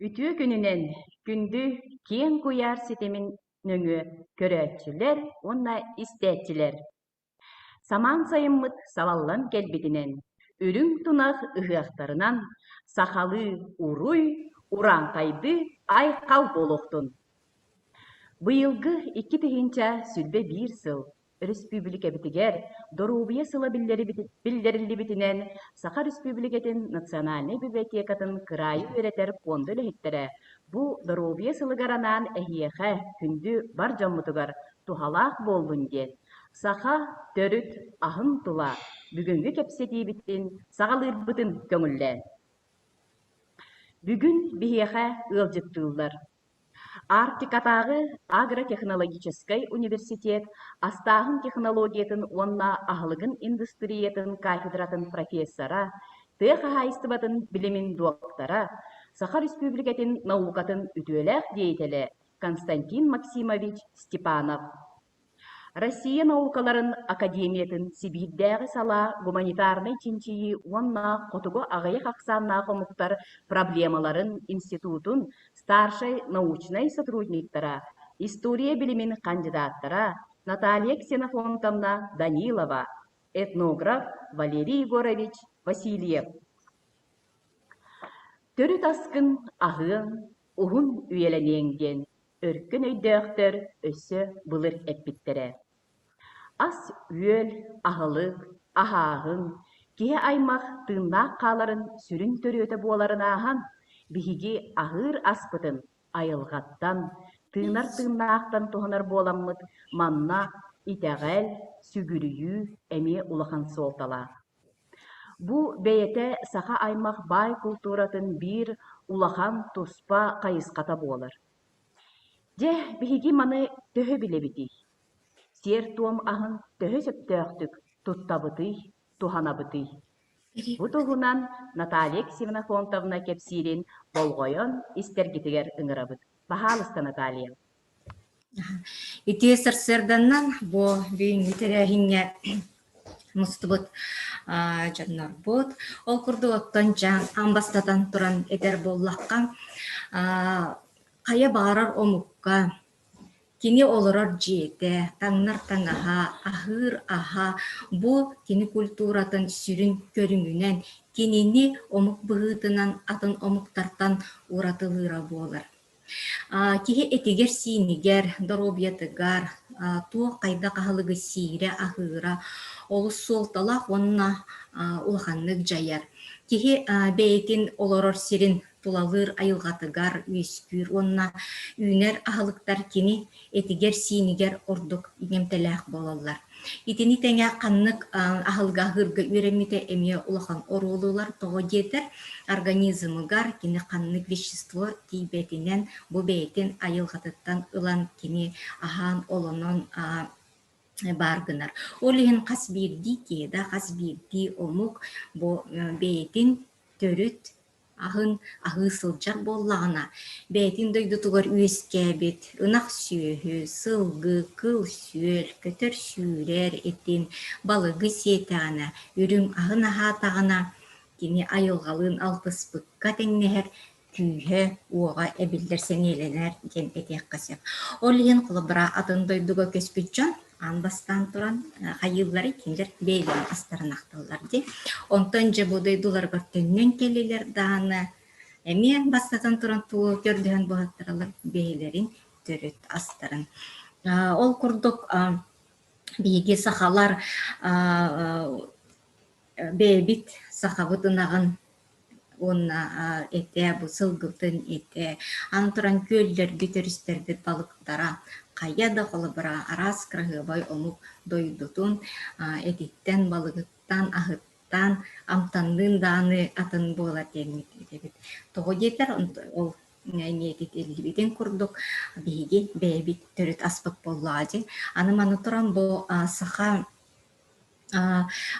Үтүө күнүнэн, күндү киэҥ куйаар ситимин нөҥүө көрөөччүлэр уонна истээччилэр! Самаан сайыммыт салаллан кэлбитинэн, үрүҥ тунах ыһыахтарынан сахалыы уруй, урааҥхайдыы айхал буолуохтун! Быйылгы 2021 сыл Өрөспүүбүлүкэбитигэр Доруобуйа сыла биллэриллибитинэн, Саха Өрөспүүбүлүкэтин Национальнай библиотекатын кыраайы үөрэтэр пуонда үлэһиттэрэ бу Доруобуйа сылыгар анаан эһиэхэ, күндү бар дьоммутугар туһалаах буоллун диэн, саха төрүт аһын тула бүгүҥҥү кэпсэтиибитин саҕалыырбытын көҥүллээн. Бүгүн биһиэхэ ыалдьыттыыллар Арктикатааҕы агротехнологическай университет астааһын технологиятын уонна аһылыгын индустриятын кафедратын профессора, тыа хаһаайыстыбатын билимин дуоктара, Саха Республикатын наукатын үтүөлээх деятелэ Константин Максимович Степанов. Россия наукаларын академиятын Сибиирдээҕи салаа гуманитарнай чинчийии уонна хотугу аҕыйах ахсааннаах омуктар проблемаларын институтун старшай научнай сотрудниктара, история билимин хандьыдааттара Наталья Ксенофонтовна Данилова, этнограф Валерий Егорович Васильев. Төрүт аскын аһыаҥ, уһун үйэлэниэҥ диэн өркөн өйдөөхтөр өссө былыр эппиттэрэ: Ас-үөл, аһылык, аһааһын киһи аймах тыыннаах хааларын сүрүн төрүөтэ буоларын ааһан, биһиги аһыыр аспытын айылҕаттан, тыынар тыыннаахтан туһанар буоламмыт, манна итэҕэл, сүгүрүйүү эмиэ улахан суолталаах. Бу бэйэтэ саха аймах баай култууратын биир улахан туспа хайысхата буолар. Дьэ, биһиги маны төһө билэбитий? Сиэр-туом аһын төһө сөптөөхтүк туттабытый, туһанабытый? Бу туһунан Наталья Ксенофонтовна кэпсиирин болҕойон истэргитигэр ыҥырабыт. Баһаалыста, Наталья. Ити сарсыарданнан бу бүгүҥҥү тэрээһиҥҥэ мустубут дьоннорбут. Ол курдук оттон дьаҥ аан бастатан туран этэр буоллахха, хайа баҕарар омукка кини олорор дьиэтэ, таҥнар таҥаһа, аһыыр аһа бу кини культуратын сүрүн көрүҥүнэн кинини омук быһыытынан атын омуктартан уратылыыра буолар. Киһи этигэр-сиинигэр, доруобуйатыгар туох хайдах аһылыгы сиирэ, аһыыра олус суолталаах уонна улаханнык дьайар. Киһи бэйэтин олорор сирин тулалыыр айылҕатыгар үөскүүр уонна үүнэр аһылыктар кини этигэр-сиинигэр ордук иҥэмтэлээх буолаллар. Итини тэҥэ ханнык аһылыгы аһыырга үөрэммитэ эмиэ улахан оруолу ылар. Тоҕо диэтэр, организмыгар кини ханнык вещество тиийбэтинэн бу бэйэтин айылҕатыттан ылан кини аһаан олонон баар гынар. Ол иһин хас биирдии киһи да, хас биирдии омук бу бэйэтин төрүт аһын аһыы сылдьар буоллаҕына, бэйэтин дойдутугар үөскээбит ынах сүөһү, сылгы, кыл-сүөл, көтөр-сүүрэр этин, балыгы сиэтэҕинэ, үрүҥ аһын аһаатаҕына, кини айылҕалыын алтыспыкка тэҥнэһэр күүһэ-уоҕа эбиллэр сэниэлэнэр диэн этиэххэ сөп. Ол иһин холобура атын дойдуга көспүт дьон аан бастаан туран хайыыллары кинилэр бэйэлэрин астарын ахталлар дии. Онтон дьэ бу дойдуларыгар төннөн кэллилэр даҕаны эмиэ бастатан туран тугу көрдөһөн буһаттаралар бэйэлэрин төрүт астарын. Ол курдук биһиги сахалар бэйэбит сахабыт ынаҕын уонна этэ, бу сылгытын этэ, аны туран күөллэрбит, өрүстэрбит балыктара хайа да холобура араас кыраһыабай омук дойдутун этиттэн, балыгыттан, аһыттан амтанныын даҕаны атын буолар диэммит этэбит. Тоҕо диэтэр ол эмиэ курдук биһиги бэйэбит төрүт аспыт буоллаҕа дии. Аны маны туран бу саха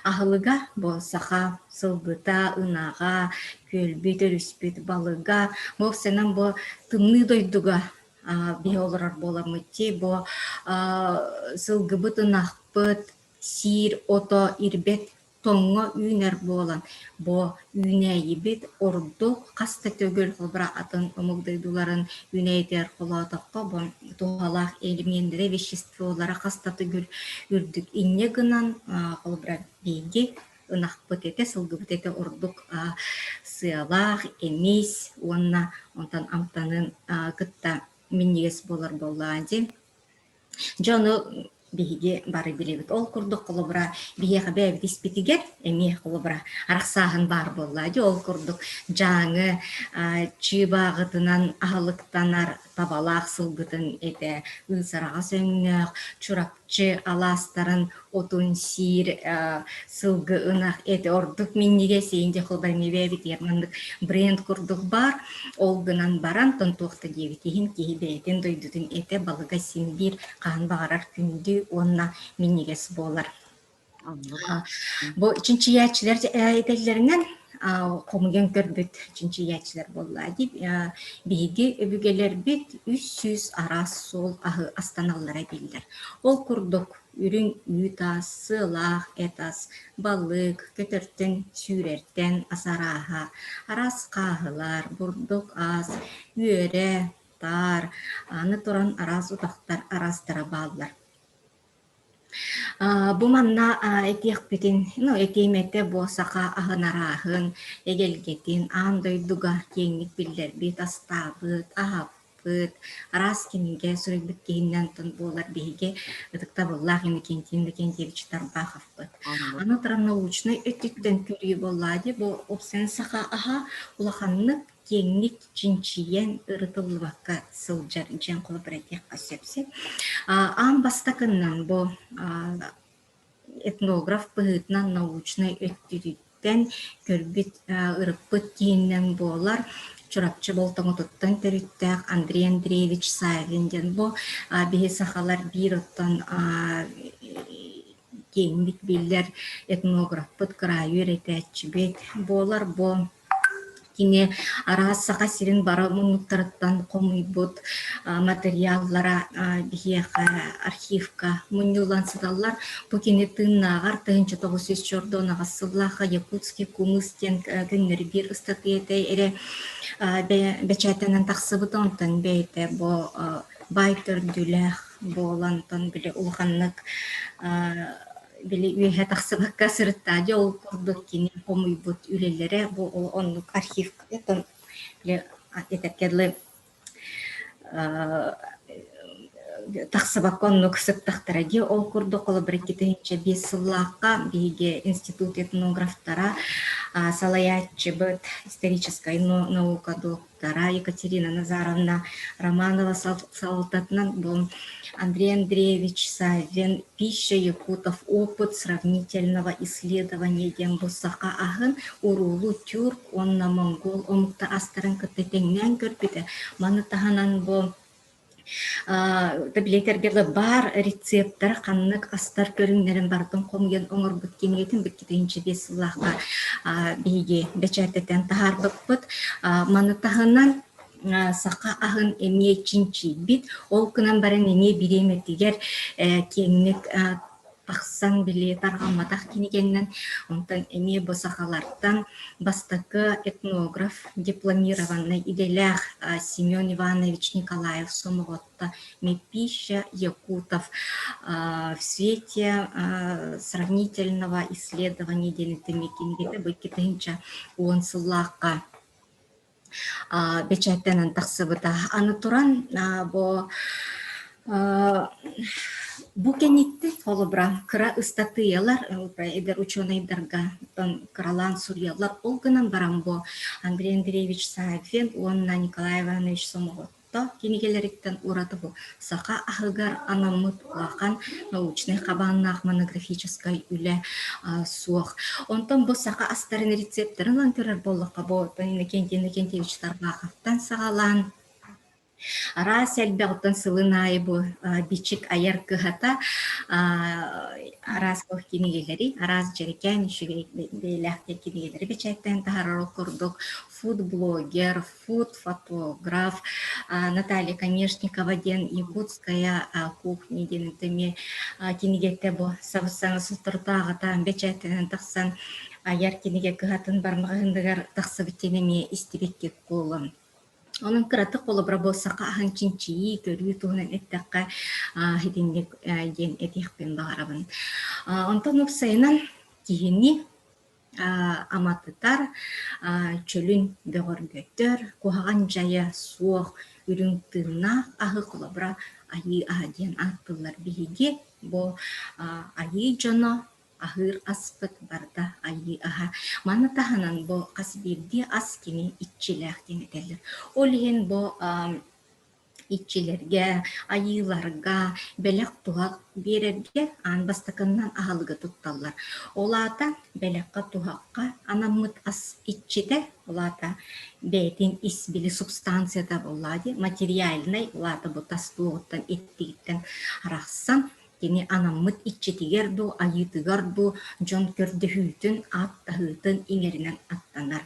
Аһылыга бу саха сылгыта, ынаҕа, күөлбүт, өрүспүт балыга, бу сынан бу тымныы дойдуга биһи олорор буоламмыт дии, бу сылгыбыт, ынахпыт сиир ото ирбэт. Тоҥҥо үүнэр буолан, бу үүнээйибит ордук хас да төгүл холобура атын омук дойдуларын үүнээйитигэр холоотоххо, бу туһалаах элеменнэрэ, веществолара хас да төгүл үрдүк. Инньэ гынан, холобура, биһиги ынахпыт этэ, сылгыбыт этэ ордук сыалаах, эмис уонна онтон амтанын кытта минньигэс буолар буоллаҕа дии. Дьону биһиги бары билэбит. Ол курдук холобура биһиэхэ бэйэбит испитигэр эмиэ холобура арахсааһын баар буолла. Дьэ ол курдук Дьааҥы чыыбааҕытынан аһылыктанар табалаах сылгытын этэ, ыыс-араҕас өҥнөөх, Чурапчы алаастарын отун сиир сылгы ынах этэ ордук минньигэс иинде холобура эмиэ бэйэбитигэр маннык бренд курдук баар. Ол гынан баран туох да диэбит иһин киһи бэйэтин дойдутун этэ балыга син биир хаһан баҕарар күндү уонна минньигэс буолар. Бу чинчийээччилэр этэллэринэн хомуйан көрбүт чинчийээччилэр буолла дии. Биһиги өбүгэлэрбит 300 араас суол аһы астаналлара биллэр. Ол курдук үрүҥ үүт ас, сыалаах эт ас, балык, көтөртөн, сүүрэртэн ас арааһа, араас хааһылар, бурдук ас, үөрэ, таар, аны туран араас утахтар араастара бааллар. Бу манна этиэхпитин, ну этиэм этэ бу саха аһын арааһын, эгэлгэтин аан дойдуга киэҥник биллэрбит, астаабыт, аһаппыт ыыт, араас кинигэ суруйбут киһиннэн онтон буолар биһиги ытыктабыллаах Иннокентий Иннокентьевич Тарбаховпыт. Аны туран научнай өттүттэн көрүү буоллаа дии, бу уопсайынан саха аһа улаханнык киэҥник чинчийэн ырытыллыбакка сылдьар дьиэн холобур этиэххэ сөп сөп. Аан бастакыннан бу этнограф быһыытынан научнай өттүтүттэн көрбүт, ырыппыт киһиннэн буолар. Чурапчы Болтоҥотуттан төрүттээх Андрей Андреевич Саввин диэн бу биһи сахалар биир оттон киэҥник биллэр этнографпыт, кыраайы үөрэтээччибит буолар. Бу Кини араас Саха сирин бары муннуктарыттан хомуйбут матырыйааллара биһиэхэ архивка мунньуллан сыталлар. Бу кини тыыннааҕар 1948 сыллаахха «Якутский кумыс» диэн көннөрү биир ыстатыйата эрэ бэчээттэнэн тахсыбыта. Онтон бэйэтэ бу баай төрдүлээх буолан, онтон били улаханнык били үөһэ тахсыбакка сырытта. Дьэ ол курдук кини хомуйбут үлэлэрэ бу оннук архивка били этэргэ дылы тахсыбакка оннук сыттахтара дии. Ол курдук холобур 2005 сыллаахха биһиги институт этнографтара салайааччыбыт историческай наука доктора Екатерина Назаровна Романова салалтатынан бу Андрей Андреевич Саввин «Пища якутов. Опыт сравнительного исследования» диэн бу саха аһын уруулуу тюрк уонна монгол омуктар астарын кытта тэҥнээн көрбүтэ. Маны таһынан бу Билиэтэргэ баар рецептэр ханнык астар көрүҥнэрин барытын хомуйан оҥорбут кинигэтин 2005 сыллаахха биһиги бэчээттэтэн таһаарбыппыт. Маны таһынан саха аһын эмиэ чинчийбит, ол гынан баран эмиэ бириэмэтигэр киэҥник тахсан били тарҕамматах кинигэннэн, онтон эмиэ бу сахалартан бастакы этнограф дипломированнай идэлээх Семен Иванович Николаев Сомоҕотто «Пища якутов в свете сравнительного исследования» диэн кинигэтэ бу 2010 сыллаахха бэчээттэнэн тахсыбыта. Аны туран бу бу кэнниттэн холобура кыра ыстатыйалар эдэр учуонайдарга кыралаан суруйаллар. Ол гынан баран бу Андрей Андреевич Саввин уонна Николай Иванович Сомоҕотто кинигэлэриттэн ураты бу саха аһыгар анаммыт улахан научнай хабааннаах монографическай үлэ суох. Онтон бу саха астарын рецептэрин ылан көрөр буоллахха, бу Иннокентий Иннокентьевич Тарбаховтан саҕалаан. Араас элбэх оттон сылын аайы бу Бичик айар кыһата араас кинигэлэри, араас дьэрэкээн үчүгэй бэйэлээх кинигэлэри бэчээттээн таһаарар ол курдук фуд-блогер, фуд-фотограф Наталья Конешникова диэн «Якутская кухня» диэн эмиэ кинигэтэ бу сабыс-саҥа соторутааҕыта бэчээттэнэн тахсан айар кинигэ кыһатын бар маҕаһыыныгар тахсыбыт диэн эмиэ истибиккит буолуо. Онон кыратык холобура бу саха аһын чинчийии, көрүү туһунан эттэххэ, итинник диэн этиэхпин баҕарабын. Онтон уопсайынан киһини аматытар, чөлүн бөҕөргөтөр, куһаҕан дьайа суох үрүҥ тыыннаах аһы холобура айыы аһа диэн ааттыыллар. Биһиги бу айыы дьоно аһыыр аспыт барыта айыы аһа. Маны таһынан бу хас биирдии ас кини иччилээх диэн этэллэр. Ол иһин бу иччилэргэ, айыыларга бэлэх-туһах биэрэргэ аан бастакыннан аһылыгы тутталлар. Ол аата бэлэххэ-туһахха анаммыт ас иччитэ, ол аата бэйэтин ис били субстанцията буоллаҕа дии, материальнай, ол аата бу тас туоҕуттан эттигиттэн арахсан кини анаммыт иччитигэр дуу, айыытыгар дуу дьон көрдөһүүтүн, ааттаһыытын иҥэринэн аттанар.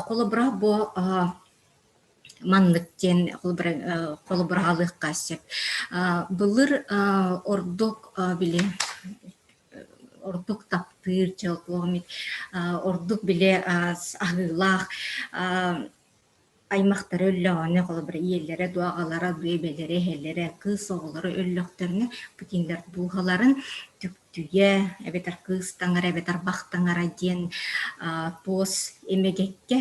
Холобура, бу маннык диэн холобураалыахха сөп. Былыр ордук били ордук таптыыр дьыл ордук били аһыылаах Аймахтара өллөҕүнэ, холобура, ийэлэрэ дуу, аҕалара дуу, эбэлэрэ, эһэлэрэ, кыыс оҕолоро өллөхтөрүнэ, бу кинилэр дууһаларын түктүйэ эбэтэр кыыс таҥара эбэтэр бах таҥара диэн туос эмэгэккэ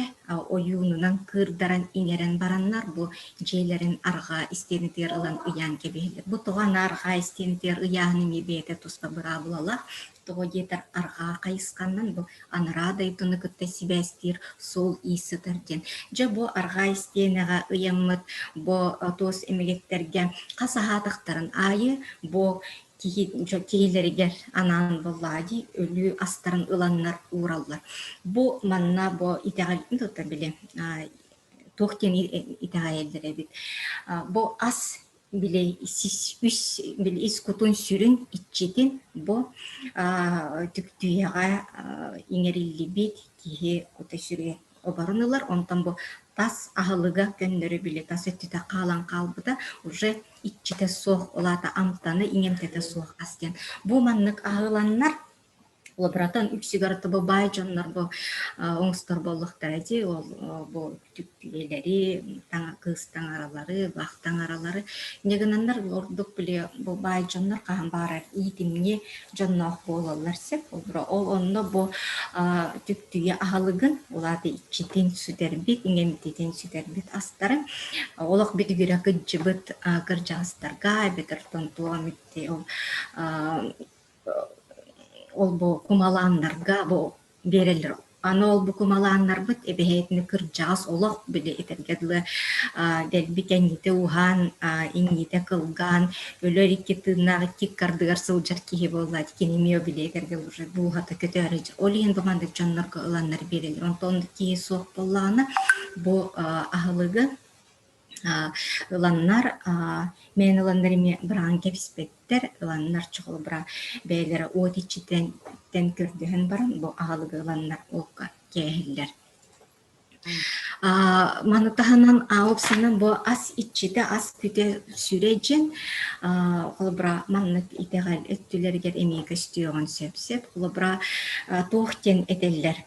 ойуунунан кыырдаран иҥэрэн бараннар бу дьиэлэрин арҕаа истиэнэтигэр ылан ыйаан кэбиһэллэр. Бу тоҕо аны арҕаа истиэнэтигэр ыйааһын эмиэ бэйэтэ туспа быраабылалаах. Тоҕо диэтэр арҕаа хайысханан бу анараа дойдуну кытта сибээстиир суол-иис сытар диэн. Дьэ бу арҕаа истиэнэҕэ ыйаммыт бу туос эмэгэттэргэ хас аһаатахтарын аайы бу киһи киһилэригэр анаан буоллаҕа дии өлүү астарын ыланнар уураллар. Бу манна бу итэҕэл тута били туох диэн итэҕэйэллэр эбит. Бу ас били үс били ис кутун сүрүн иччитин бу түктүйэҕэ иҥэриллибит киһи кута сүрү оборун ылар онтон бу тас аһылыга көннөрү били тас өттүтэ хаалан хаалбыта уже иччитэ суох ол аата амтаны иҥэмтэтэ суох ас диэн бу маннык аһыланнар Лаборатан үксүгэр бу баай дьоннор бу оҥостор буоллахтара дии ол бу түктүйэлэри, кыыс таҥаралары, бах таҥаралары. Инньэ гынаннар ордук били бу баай дьоннор хаһан баарар иитимньи дьонноох буолаллар сөп. Ол онно бу түктүйэ аһылыгын, ол аата иччитин сүтэрбит, иҥэмтитин сүтэрбит астарын олох бүтүгүрэ кыдьыбыт кырдьаҕастарга эбэтэр тонтуо ол ол бу кумалааннарга бу биэрэллэр. Аны ол бу кумалааннарбыт эбэһээтини кырдьаҕас олох били этэргэ дылы дэлби кэннитэ уһаан, иҥнитэ кылгаан, өлөр икки тыыннаах икки ыккардыгар сылдьар киһи буолла кини эмиэ били этэргэ уже дууһата көтөөрү ол иһин бу маннык дьоннорго ыланнар биэрэллэр. Онтон киһи суох буоллаҕына бу аһылыгы Ыланнар мээнэ ыланнар эмиэ быраҕан кэбиспэттэр, ыланнар чохолбура бэйэлэрэ уот иччититтэн көрдөһөн баран бу аһылыгы ыланнар уокка кээһиллэр. Маны таһынан уопсайынан бу ас иччитэ, ас күтэ сүрэ дьин холобура маннык итэҕэл өттүлэригэр эмиэ көстүөҕүн сөп сөп. Холобура туох диэн этэллэр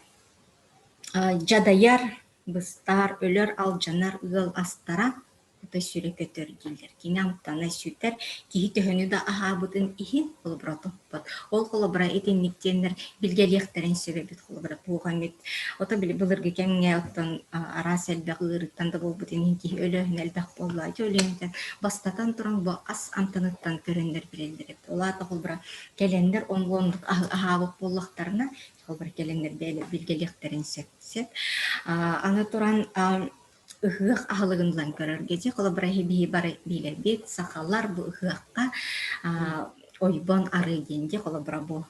дьадайар Быстар, өлөр, алдьанар ыал астара кута сүрэ көтөр дииллэр. Кини амтана сүтэр, киһи төһөнү да аһаабытын иһин холобура топпот. Ол холобура итинник диэннэр билгэлиэхтэрин сөп эбит холобура туох эмит. Ото били былыргы кэмҥэ оттон араас элбэх ыарыыттан да буолбутун иһин киһи өлөөһүнэ элбэх буолла. Ити өлөөһүнтэн бастатан туран бу ас амтаныттан көрөннөр билэллэр эбит. Ол аата холобура кэлэннэр оннук аһаабыт буоллахтарына холобура кэлэннэр билгэлиэхтэрин сөп. Сөп. Аны туран ыһыах аһылыгын ылан көрөргө дьэ холобура биһи бары билэбит сахалар бу ыһыахха ойбон арыы диэн дьэ холобура бу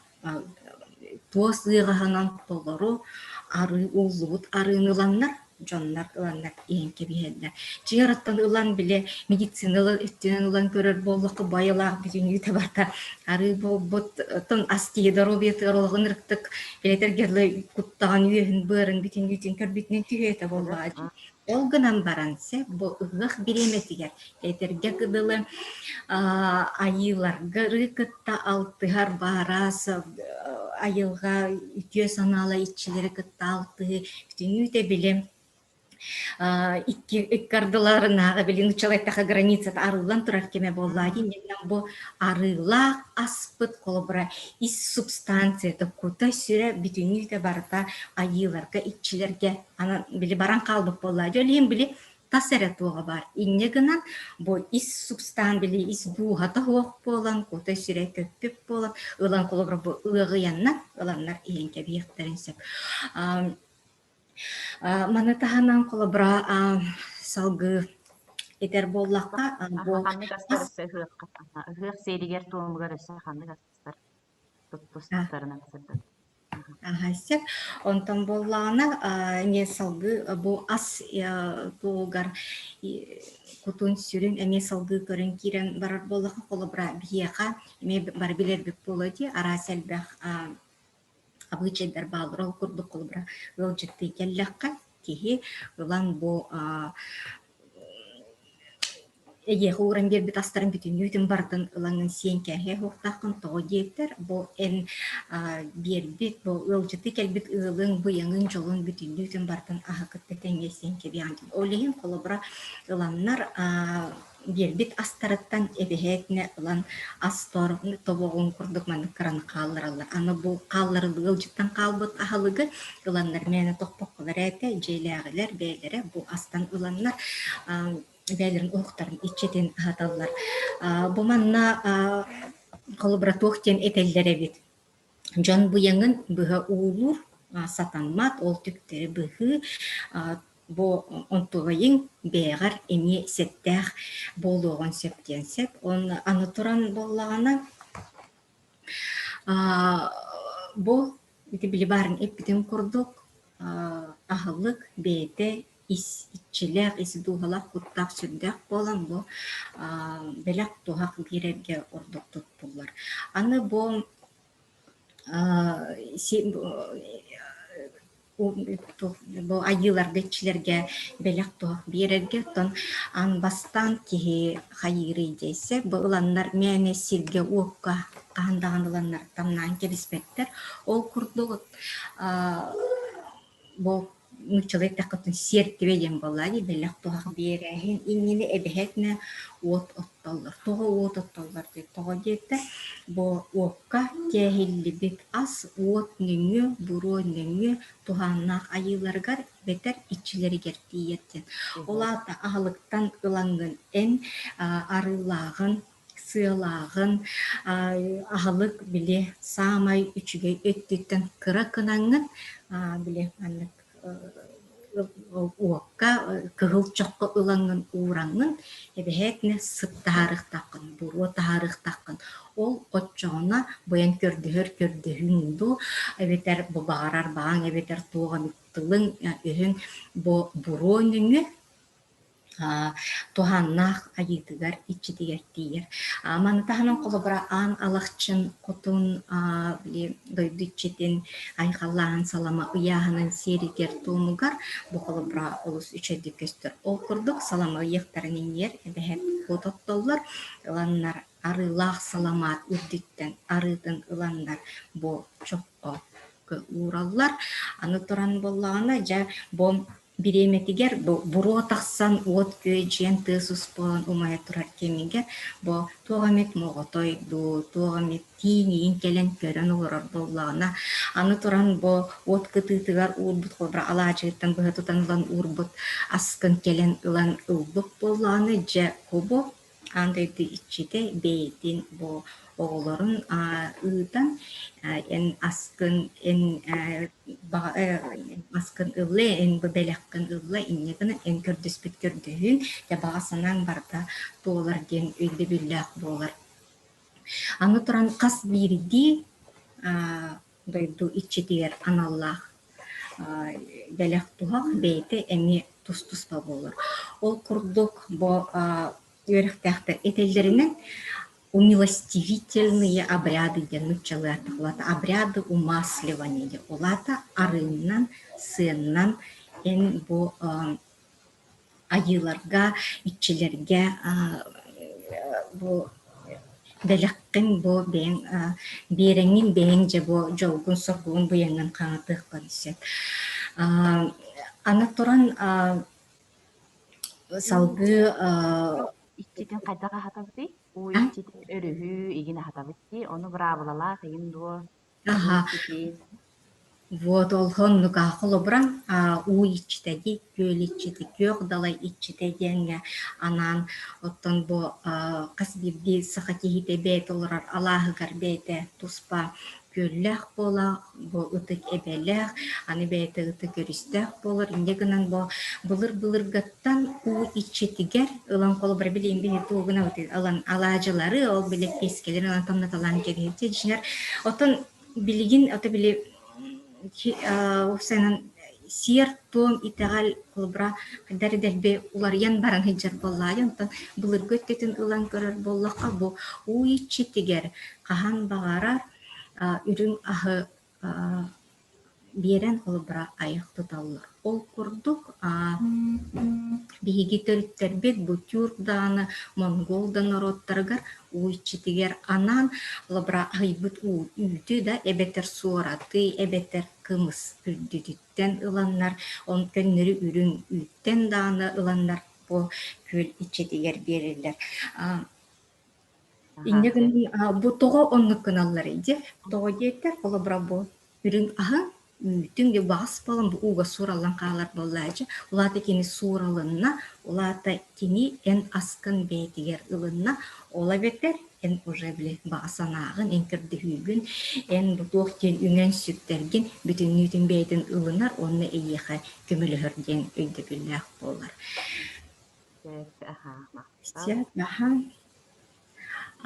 туос ыаҕаһынан толору арыы ууллубут арыыны ыланнар. дьоннор ыланнар иһэн кэбиһэллэр. Дьиҥэр оттон ылан били медицина өттүнэн ылан көрөр буоллахха байылаах бүтүннүүтэ барыта арыы буолбут оттон ас киһи доруобуйатыгар олоҕун ырыктык билэтэргэ дылы куттаҕын үөһүн быарын бүтүннүүтүн көрбүтүнэн түһүө этэ буоллаҕа дии. Ол гынан баран сөп бу ыһыах бириэмэтигэр этэргэ дылы айыыларга кытта алтыһар баараас айылҕа үтүө санаала иччилэри кытта алтыһыы бүтүннүүтэ били икки ыккардыларынааҕы били нууччалыы эттэххэ границата арыллан турар кэмэ буоллаҕа дии иннинэн бу арыылаах аспыт холобура ис субстанцията кута-сүрэ бүтүннүүтэ барыта айыыларга иччилэргэ анан били баран хаалбыт буоллаҕа дьэ ол иһин били тас эрэ туоҕа баар. Инньэ гынан бу ис субстан били ис дууһата суох буолан, кута-сүрэ көппүт буолан, ылан холобура бу ыаҕыйаннар ыланнар иһэн кэбиһиэхтэрин сөп. Маны таһынан холобура салгыы этэр буоллахха бу Ханнык астар өссө ыһыахха ыһыах сиэригэр-туомугар өссө ханнык астар туттустарынан сырдат. Аха, сөп. Онтон буоллаҕына, эмиэ салгыы бу ас туһугар кутун-сүрүн эмиэ салгыы көрөн киирэн барар буоллахха, холобура, биһиэхэ эмиэ бары билэрбит буолуо дии, араас элбэх абыычайдар бааллар. Ол курдук, холобура, ыалдьыттыы кэллэххэ, киһи ылан бу Эйиэхэ ууран биэрбит астарын бүтүннүүтүн барытын ылаҥҥын сиэн кээһиэ суохтааххын, тоҕо диэтэр, бу эн биэрбит, бу ыалдьыты кэлбит ыалыҥ, быйаҥын, дьолун бүтүннүүтүн барытын аһы кытта тэҥҥэ сиэн кэбиэҕин диэн. Ол иһин холобура ыланнар биэрбит астарыттан эбэһээтинэ ылан ас тобоҕун курдук маннык кыраны хааллараллар. Аны бу хаалларыллыы ыалдьыттан хаалбыт аһылыгы ыланнар мээнэ тохпокколор ээтэ, дьиэлээҕилэр бэйэлэрэ бу астан ыланнар бэйэлэрин уһуктарын иччитин аһаталлар. Бу манна холобура туох диэн этэллэр эбит. Дьон быйаҥын быһа уулуур сатаммат, ол түктэри быһыы бу онтугайыҥ бэйэҕэр эмиэ сэттээх буолуоҕун сөп диэн сөп. Онно аны туран буоллаҕына бу ити били баарын эппитим курдук аһылык бэйэтэ ис иччилээх, ис дууһалаах, куттаах, сүрдээх буолан бу бэлэх-туһах биэрэргэ ордук туттуллар. Аны бу бу айыыларга, иччилэргэ бэлэх-туһах биэрэргэ оттон аан бастаан киһи хайыырый диэйсэ, бу ыланнар мээнэ сиргэ-уокка хаһан даҕаны ыланнар тамнаан кэбиспэттэр. Ол курдук бу нууччалыы эттэххэ сиэртибэ диэн буоллаа дии бэлэх-туһах биэрээһин иннинэ эбэһээтинэ уот оттоллор. Тоҕо уот оттоллор диэн тоҕо диэтэ бу уокка кээһиллибит ас уот нөҥүө, буруо нөҥүө туһааннаах айыыларыгар эбэтэр иччилэригэр тиийэр диэн. Ол аата аһылыктан ылаҥҥын эн арыылааҕын сыалааҕын, аһылык били саамай үчүгэй өттүттэн кыра гынаҥҥын били маннык уокка кыһыл чоххо ылаҥҥын уураҥҥын эбэһээтинэ сыт таһаарыахтааххын, буруо таһаарыахтааххын. Ол оччоҕуна бойон көрдөһөр көрдөһүүҥ дуу эбэтэр бу баҕарар баҕаҥ эбэтэр туох эмит тылыҥ өһүҥ бу буруо нөҥүө туһааннаах айыытыгар, иччитигэр тиийэр. Маны таһынан холобура Аан Алахчын хотун били дойду иччитин айхаллааһын салама ыйааһынын сиэригэр-туомугар бу холобура олус үчүгэйдик көстөр. Ол курдук салама ыйыахтарын иннигэр эбэһээт уот оттоллор, ыланнар арыылаах саламаат үрдүттэн арыытын ыланнар бу чоххо уураллар. Аны туран буоллаҕына дьэ бу Бириэмэтигэр бу буруо тахсан уот күөдьүйэн тыас успуолан умайа турар кэмигэр бу туох эмит моҕотой дуу, туох эмит тииҥ кэлэн көрөн олорор буоллаҕына, аны туран бу уот кытыытыгар уурбут холобура алаадьыттан быһа тутан ылан уурбут аскын кэлэн ылан ылбыт буоллаҕына, дьэ кубу Аан дойду иччитэ бэйэтин бу оҕолорун ыытан эн аскын эн аскын ылла, эн бу бэлэххин ылла, инньэ гынан эн көрдөспүт көрдөһүүҥ, дьэ баҕа санааҥ барыта туолар диэн өйдөбүллээх буолар. Аны туран хас биирдии дойду иччитигэр аналлаах. бэлэх-туһах бэйэтэ эмиэ тус-туспа буолар. Ол курдук бу үөрэхтээхтэр этэллэринэн умилостивительные обряды диэн нууччалыы ааттаах обряды умасливания диэн ол аата арыыннан, сыаннан эн бу айыыларга, иччилэргэ бу бэлэххин бу бэйэҥ биэрэҥҥин бэйэҥ дьэ бу дьолгун-соргугун быйаҥҥын хаҥатыаххын сөп. Аны туран салгыы Иччитин хайдах аһатабытый? Уу иччитин өрүһү игин аһатабыт дии, ону быраабылалаах игин дуо? Уу Аха иччитин Вот ол оннук холобура уу иччитэ дии, күөл иччитэ, күөх далай иччитэ диэҥҥэ анаан оттон бу хас биирдии саха киһитэ бэйэтэ олорор алааһыгар бэйэтэ туспа күөллээх буола, бу ытык эбэлээх, аны бэйэтэ ытык өрүстээх буолар. Инньэ гынан бу былыр-былыргаттан уу иччитигэр ылан холобура билигин биһи тугу гынабыт ылан алаадьылары, ол били пиэскэлэри ылан тамнаталаан кэбиһэбит. Дьиҥэр оттон Билигин ото били уопсайынан сиэр-туом итэҕэл холобура хайдах эрэ дэлби уларыйан баран сылдьар буоллаҕа онтон былыргы өттүтүн ылан көрөр буоллахха бу уу иччитигэр хаһан баҕарар үрүҥ аһы биэрэн холобура айах туталлар. Ол курдук биһиги төрүттэрбит бу тюрк даҕаны, монгол да норуоттарыгар уу иччитигэр анаан холобура аһыйбыт уу үүтү да эбэтэр суораты, эбэтэр кымыс үрдүтүттэн ыланнар, он көннөрү үрүҥ үүттэн даҕаны ыланнар бу күөл иччитигэр биэрэллэр. Аһаа Инньэ сөп. гынан бу тоҕо оннук гыналларый дьэ? Тоҕо диэтэр, холобура бу үрүҥ аһыҥ, үүтүҥ дьэ баҕас буолан бу ууга суураллан хаалар буоллааччы. Ол аата кини сууралынна, ол аата кини эн аскын бэйэтигэр ылынна, ол эбэтэр эн уже били баҕа санааҕын, эн көрдөһүүгүн, эн бу туох диэн үҥэн сүктэргин бүтүннүүтүн бэйэтин ылынар уонна эйиэхэ көмөлөһөр диэн өйдөбүллээх буолар. Сөп, аһаа, махтал. Сөп, аһаа.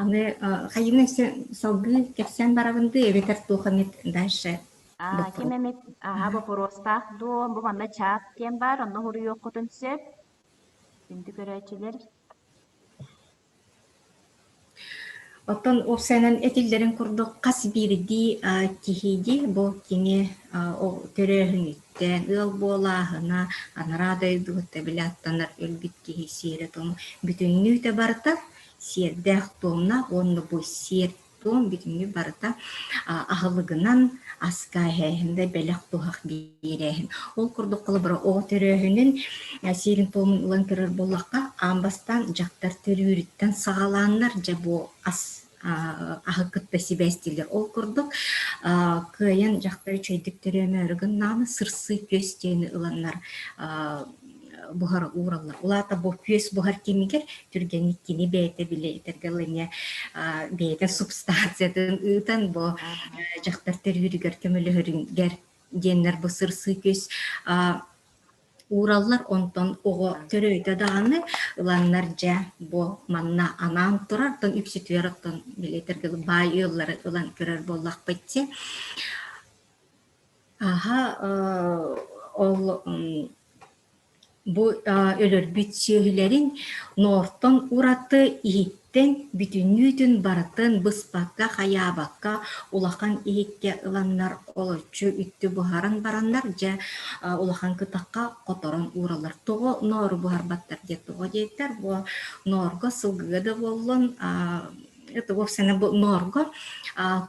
Аны хайыҥа өссө салгыы кэпсээн барабын дуу эбэтэр туох эмит дальше Аа, ким боппуруос эмит аһа боппуруостаах дуо? Бу манна чат диэн баар, онно суруйуоххутун сөп. Күндү көрөөччүлэр. Оттон уопсайынан этиллэрин курдук хас биирдии киһиги бу кини төрөөһүнүттэн, ыал буолааһына, анараа дойдугуттан били аттанар өлбүт киһи сиэрэ-туома бүтүннүүтэ барыта сиэрдээх туомнаах уонна бу сиэр-туом бүтүннүү барыта аһылыгынан аска эһээһин да бэлэх-туһах биэрээһин. Ол курдук холобура оҕо төрөөһүнүн сиэрин-туомун ылан көрөр буоллахха, аан бастаан дьахтар төрүүрүттэн саҕалааннар дьэ бу ас аһы кытта сибээстииллэр. Ол курдук кыайан дьахтар үчүгэйдик төрөөмөөрү гыннаҕына сырсыы күөс диэни ыланнар буһара уураллар. Ол аата бу күөс буһар кэмигэр түргэнник кини бэйэтэ били этэргэ дылы эмиэ бэйэтэ субстанциятын ыытан бу дьахтар төрүүрүгэр көмөлөһөрүгэр диэннэр бу сырсыы күөс уураллар, онтон оҕо төрөөтө даҕаны ыланнар дьэ бу манна анаан турар, оттон үксүтүгэр оттон били этэргэ дылы баай ыаллары ылан көрөр буоллахпыт дии. Аһа ол бу өлөрбүт сүөһүлэрин ноортон ураты иһиттэн бүтүннүүтүн барытын быспакка, хайаабакка улахан иһиккэ ыланнар олоччу үттү буһаран бараннар дьэ улахан кытахха хоторон уураллар. Тоҕо ноору буһарбаттар диэ тоҕо диэтэр бу ноорго сылгыга да буоллун это вовсе бу ноорго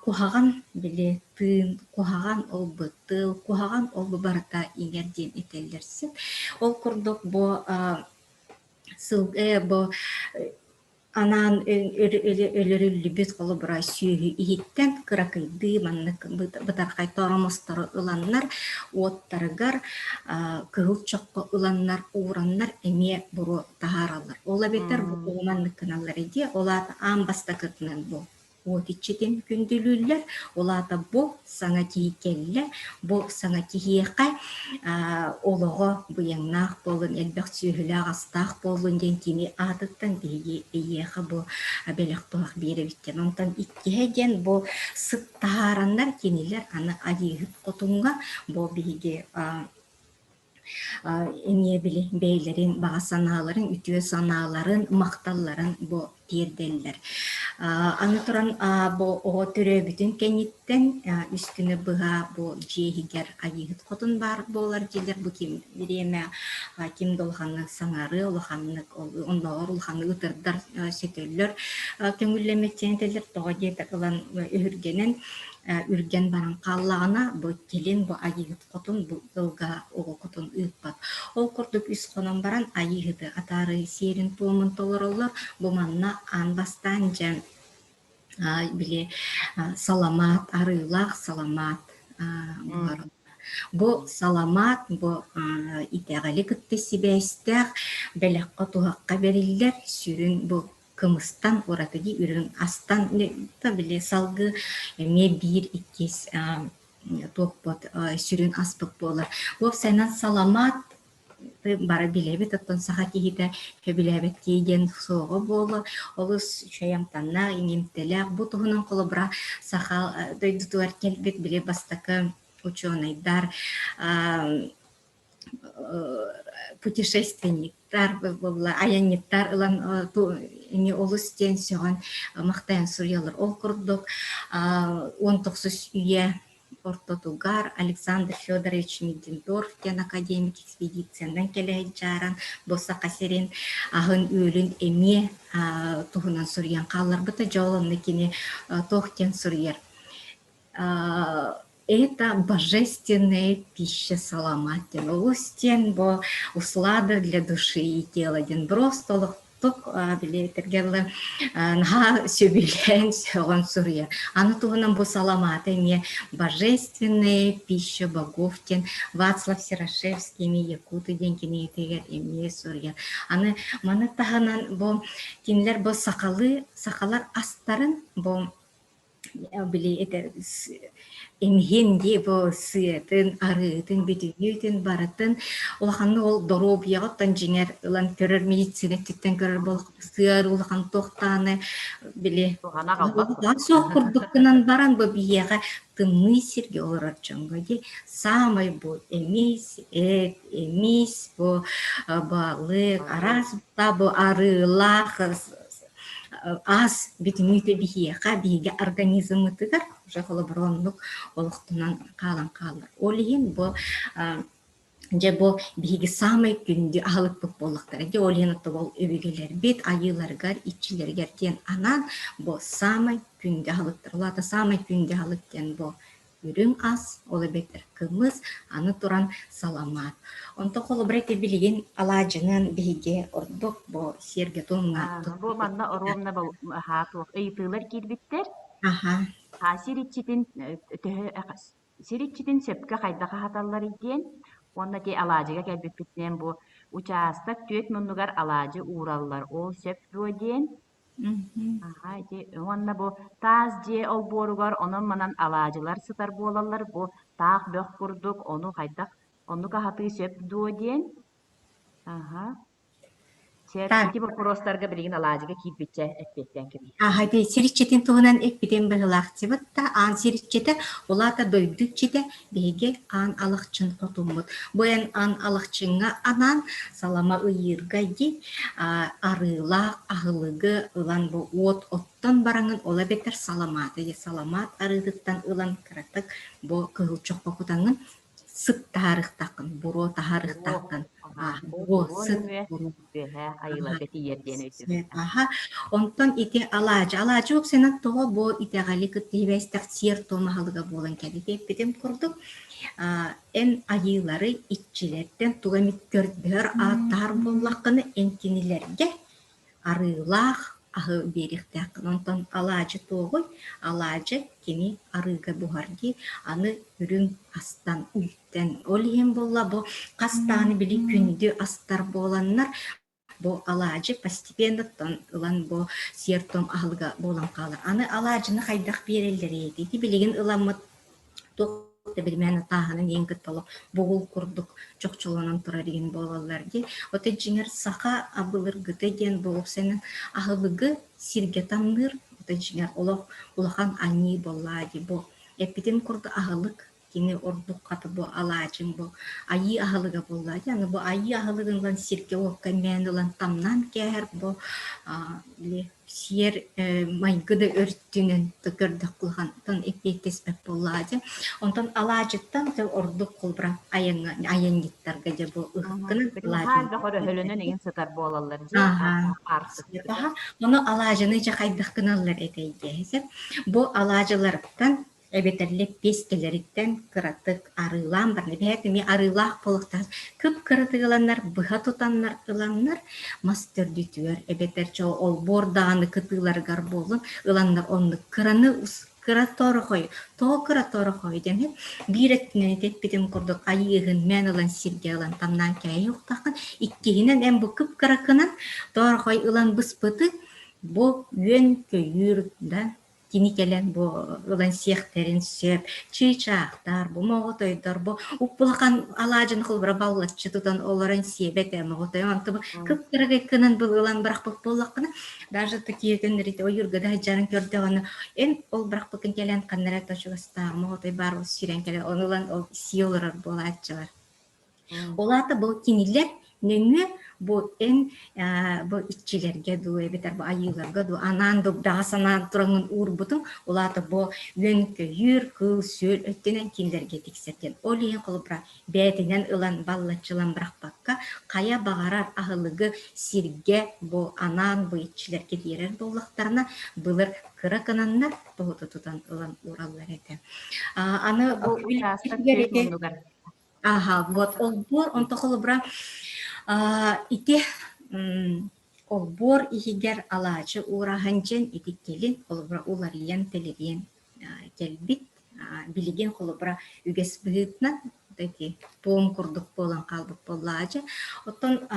куһаҕан били тыын куһаҕан ол бытыл куһаҕан ол бу барыта иҥэр диэн этэллэр син. Ол курдук бу сыл бу анаан өлөрүллүбүт холобура сүөһү иһиттэн кыракыйдыы маннык бытархай торомостору ыланнар уоттарыгар кыһыл чоххо ыланнар уураннар эмиэ буруо таһаараллар. Ол эбэтэр бу маннык гыналлар дии. Ол аата аан бастакытынан бу. уот иччитин күндүлүүллэр. Ол аата бу саҥа киһи кэллэ, бу саҥа киһиэхэ олоҕо быйаҥнаах буоллун, элбэх сүөһүлээх-астаах буоллун диэн кини аатыттан биһиги эйиэхэ бу бэлэх-туһах биэрэбит диэн. Онтон иккиһэ диэн бу сыт таһаараннар кинилэр аны Айыыһыт Хотуҥҥа бу биһиги эмиэ били бэйэлэрин баҕа санааларын, үтүө санааларын, махталларын бу тиэрдэллэр. Аны туран бу оҕо төрөөбүтүн кэнниттэн үс күнү быһа бу дьиэ иһигэр Айыыһыт Хотун баар буолар дииллэр. Бу ким бириэмэ ким да улаханнык саҥарыы, улаханнык оннооҕор улаханнык ытырдар, сөтөллөр көҥүллэммэт диэн этэллэр. Тоҕо диэтэр ылан өһүргэнэн үргэн баран хааллаҕына, бу кэлин бу Айыыһыт Хотун бу ыалга оҕо кутун ыыппат. Ол курдук үс хонон баран Айыыһыты атаарыы сиэрин-туомун толороллор. Бу манна аан бастаан дьэ били саламаат, арыылаах саламаат буһар. Бу саламаат бу итэҕэли кытта сибээстээх бэлэххэ-туһахха бэриллэр сүрүн бу кымыстан ураты үрүҥ астан били салгыы эмиэ биир иккис туохпут сүрүн аспыт буолар. Уопсайынан саламаат бары билэбит, оттон саха киһитэ сөбүлээбэт киһи диэн суоҕа буолуо. Олус үчүгэй амтаннаах, иҥэмтэлээх. Бу туһунан холобура саха дойдутугар кэлбит били бастакы учуонайдар путешественниктар буолла айанньыттар ылан ини олус диэн сөҕөн махтайан суруйаллар. Ол курдук 19 үйэ ортотугар Александр Федорович Миддендорф диэн академик экспедициянан кэлэ сылдьааран бу Саха сирин аһын-үөлүн эмиэ туһунан суруйан хаалларбыта. Дьэ ол онно кини туох диэн суруйар Это божественная пища саламат диэн олус диэн бу услада для души и тела диэн просто олохтук били этэргэ дылы наһаа сөбүлээн сөҕөн суруйар. Аны туһунан бу саламааты эмиэ божественная пища богов диэн Вацлав Серошевский эмиэ Якуты диэн кинигэтигэр эмиэ суруйар. Аны маны таһынан бу кинилэр бу сахалыы сахалар астарын бу Били этэ эмиһин дии бу сыатын, арыытын, бүтүннүүтүн барытын улаханнык ол доруобуйаҕа оттон дьиҥэр ылан көрөр медицина өттүттэн көрөр буоллахха сыар улахан туохтааны били Туһана аҕалбат суох курдук гынан баран бу биһиэхэ тымныы сиргэ олорор дьоҥҥо дии саамай бу эмис, эт, эмис бу балык, араас бу арыылаах аас бүтүннүүтэ биһиэхэ, биһиги организммытыгар уже холобур оннук олохтонон хаалан хаалар. Ол иһин бу дьэ бу биһиги саамай күндү аһылыкпыт буоллахтара. Дьэ ол иһин ол өбүгэлэрбит айыыларыгар, иччилэригэр диэн анаан бу саамай күндү аһылыктар. Ол аата саамай күндү аһылык диэн бу үрүҥ ас, ол эбэтэр кымыс, аны туран саламаат. Онтон холобура ити билигин алаадьынан биһиги ордук бу сиэргэ-туомҥа Бу манна оруобуна туох ыйытыылар киирбиттэр. Аха. Сир иччитин төһө сир иччитин сөпкө хайдах аһаталларый диэн уонна ити алаадьыга кэлбиппитинэн бу учаастак түөрт муннугар алаадьы уураллар ол сөп дуо диэн Аһаа, ити уонна бу таас дьиэ олбуоругар онон-манан алаадьылар сытар буолаллар, бу таах бөх курдук, ону хайдах оннук аһатыы сөп дуо диэн. Аһа. Сөп, Так. ити боппуруостарга билигин алаадьыга киирбиччэ эппиэттээн кэбиһиэ. Аһа, ити сир иччитин туһунан эппитим быһыылаахтыбыт да, аан сир иччитэ, ол аата дойду иччитэ биһиги аан алахчын хотуммут. Бу эн аан алахчыҥҥа анаан салама ыйыырга дии арыылаах аһылыгы ылан бу уот оттон бараҥын ол эбэтэр саламааты дии саламаат арыытыттан ылан кыратык бу кыһыл чоххо кутаҥын сыт таһаарыахтааххын, буруо Буруо, таһаарыахтааххын. аһаа, бу Буруо, буруо сыт, нөҥүө буруо. үөһээ айыыларга тиийэр диэн өйдөбүллээх. Аха. Онтон ити алаадьы. Алаадьы уопсайынан тоҕо бу итэҕэли кытта сибээстээх сиэр-туом аһылыга буолан кэлбит эппитим курдук, эн айыылары иччилэртэн тугу эмит көрдөһөр, ааттаһар буоллаххына, эн кинилэргэ арыылаах аһы биэриэхтээххин. Онтон алаадьы туоҕуй? Алаадьы кини арыыга буһар дии. Аны үрүҥ астан үүттэн. Ол иһин буолла бу хас даҕаны били күндү астар буоланнар. Бу алаадьы постепенно ылан бу сиэр-туом аһылыга буолан хаалар. Аны алаадьыны хайдах биэрэллэрий? Ити билигин ыламмыт туох да билимээн тааһынан иэн кытта олох бугул курдук чохчолонон турар игин буолаллар дии. Отой дьиҥэр саха былыргыта диэн буолуксанан аһылыгы сиргэ тамныыр, отой дьиҥэр олох улахан аньыы буоллаа дии. Бу эппитим курдук аһылык кини ордук хата бу алаадьыҥ бу айыы аһылыга буоллаа дии. Аны бу айыы аһылыгын ылан сиргэ-уокка мээн ылан тамнаан кээһэр бу били сиэр майгы да өртүнэн көрдөххө улахантан эппиэттэспэт буоллаҕа дьэ. Онтон алаадьыттан дьэ ордук холобура айаҥҥа айанньыттарга дьэ бу ыһыккынан алаадьын өрөһөлөнөн иҥин сытар буолаллар дьэ аха. Ону алаадьыны дьэ хайдах гыналлар этэй диэһисэ. Бу алаадьыларыттан эбэтэр лэппиэскэлэриттэн кыратык арыылаан баран эбэһээт эмиэ арыылаах буолуохтаах кып-кыратык ыланнар быһа тутаннар ыланнар мас төрдүтүгэр эбэтэр чо олбуор даҕаны кытыыларыгар буоллун ыланнар оннук кыраны кыра тоорохой тоҕо кыра тоорохой диэн биир өттүнэн эппитим курдук айыыһын мээн ылан сиргэ ылан тамнаан кээһи ухтаххын иккиһинэн эн бу кып-кыракынан тоорохой ылан быспыты бу үөн-көйүүр да кини кэлэн бу ылан сиэхтэрин сөп, чыычаахтар, бу моҕотойдор, бу уппулахан алаадьыны холобура баллаччы тутан олорон сиэбэт ээ моҕотой онто бу кып-кыракый гынан был ылан бырахпыт буоллаххына даже такие көннөрүтэ ойуурга да сылдьарын көрдөҕүнэ эн ол бырахпыккын кэлэн ханна эрэ точугастаах моҕотой баар ол сүүрэн кэлэн ону ылан ол сии олорор буолааччылар. Ол аата бу кинилэр нөҥүө бу эн бу иччилэргэ дуу эбэтэр бу айыыларга дуу анаан дурдаҕа санаан тураҥҥын уурбутуҥ ол аата бу үөн-көйүүр, кыыл-сүөл өттүнэн кинилэргэ тиксэр диэн. Ол иһин холобура бэйэтинэн ылан баллаччылан бырахпакка хайа баҕарар аһылыгы сиргэ бу анаан бу иччилэргэ биэрэр буоллахтарына былыр кыра гынаннар тоһута тутан ылан уураллар этэ. Аны Бу учаастак түөрт муннугар Аха, вот олбуор онто холобура ити олбуор иһигэр алаадьы уураһын дьэн ити кэлин холобура уларыйан тэлэрийэн кэлбит. Билигин холобура үгэс быһыытынан ити туом курдук буолан хаалбыт буоллаҕа дьэ. Оттон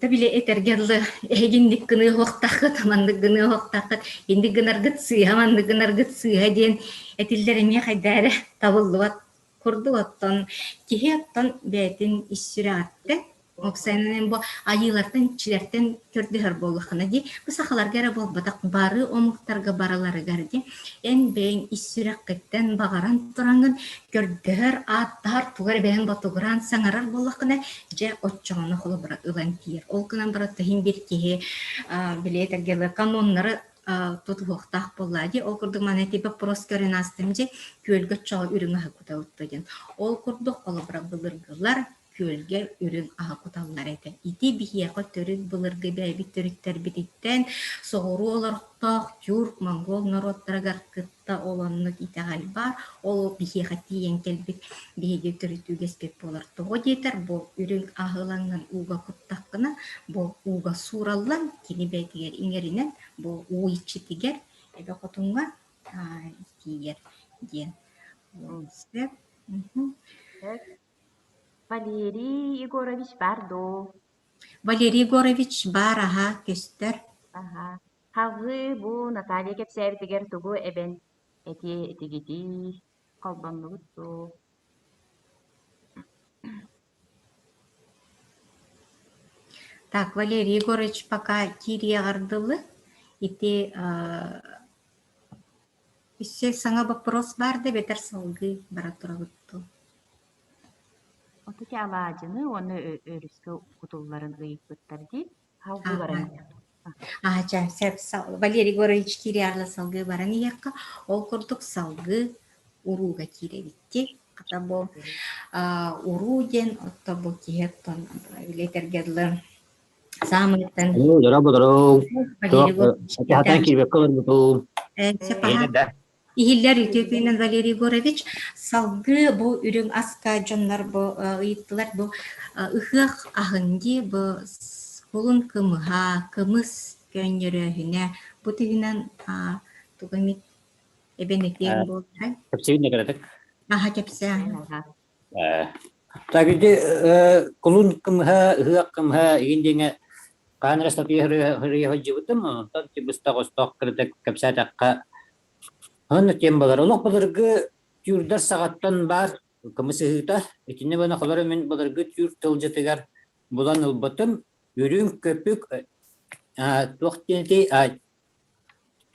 Да били этэргэ дылы эһигинник гыныа уохтааххыт, маннык гыныа уохтааххыт, инник гынаргыт сыыһа, маннык гынаргыт сыыһа диэн этиллэр эмиэ хайда эрэ табыллыбат курдук оттон киһи оттон бэйэтин ис сүрэҕиттэн уопсайынан бу айыылартан иччилэртэн көрдөһөр буоллаххына дии бу сахаларга эрэ буолбатах бары омуктарга барыларыгар дии эн бэйэҥ ис сүрэххиттэн баҕаран тураҥҥын көрдөһөр, ааттаһар, тугу эрэ бэйэҥ ботугураан саҥарар буоллаххына, дьэ, оччоҕуна холобура ылан тиийэр. Ол гынан баран иһин биир киһи били этэргэ дылы каноннары тутуһуохтаах буоллаа дии. Ол курдук маны ити боппуруос көрөн аастым дьэ, күөлгэ оччоҕо үрүҥ аһы кутабыт диэн. Ол курдук холобура былыргылар күөлгэ үрүҥ аһы куталлар этэ. Ити биһиэхэ төрүт былыргы бэйэбит төрүттэрбититтэн соҕуруу олохтоох тюрк, монгол норуоттарыгар кытта ол оннук итэҕэл баар. Ол биһиэхэ тиийэн кэлбит биһиги төрүт үгэспит буолар. Тоҕо диэтэр бу үрүҥ аһы ылаҥҥын ууга куттаххына, бу ууга суураллан кини бэйэтигэр иҥэринэн бу уу иччитигэр эбэ хотуҥҥа тиийэр диэн. Сөп. Валерий Егорович баар дуу? Валерий Егорович баар аһа көстөр. Аһа. Салгыы бу Наталья кэпсээбитигэр тугу эбэн этиэ этигитий? Холбоннугут дуу? Так, Валерий Егорович пока киириэҕэр дылы ити Өссө саҥа боппуруос баар да эбэтэр салгыы бара турабыт дуу? Отуча алаадьыны уонна өрүскэ кутулларын ыйыппыттар дии. Салгыы баран иһиэххэ. Аача, сөп. Валерий Егорович киириэҕэ салгыы баран иһиэххэ. Ол курдук салгыы урууга киирэбит дии. Хата бу уруу диэн отто бу киһи оттон билэтэргэ дылы Саамыйтан Дорообо, Валерий Егорович Сатаан киирбэккэ олорбутум. Иһиллэр үтүө күнүнэн Валерий Егорович. Салгыы бу үрүҥ аска дьоннор бу ыйыттылар бу ыһыах аһын дии бу кулун кымыһа, кымыс көөнньөрөөһүнэ бу туһунан тугу эмит эбэн этиэҥ буоллар. Кэпсиибин да кыратык. Аха кэпсээ. Так ити кулун кымыһа, ыһыах кымыһа игин диэҥэ хаһан эрэ статья суруйа сылдьыбытым, онтон быстах-остох кырата кэпсээтэххэ, онно тиэм балар. Олох былыргы түүрдэр саҕаттан баар кымыс ыһыыта. Итиннэ бана холоро мин былыргы түүр тылдьытыгар булан ылбытым. Үрүҥ көпүк туох диэн этэй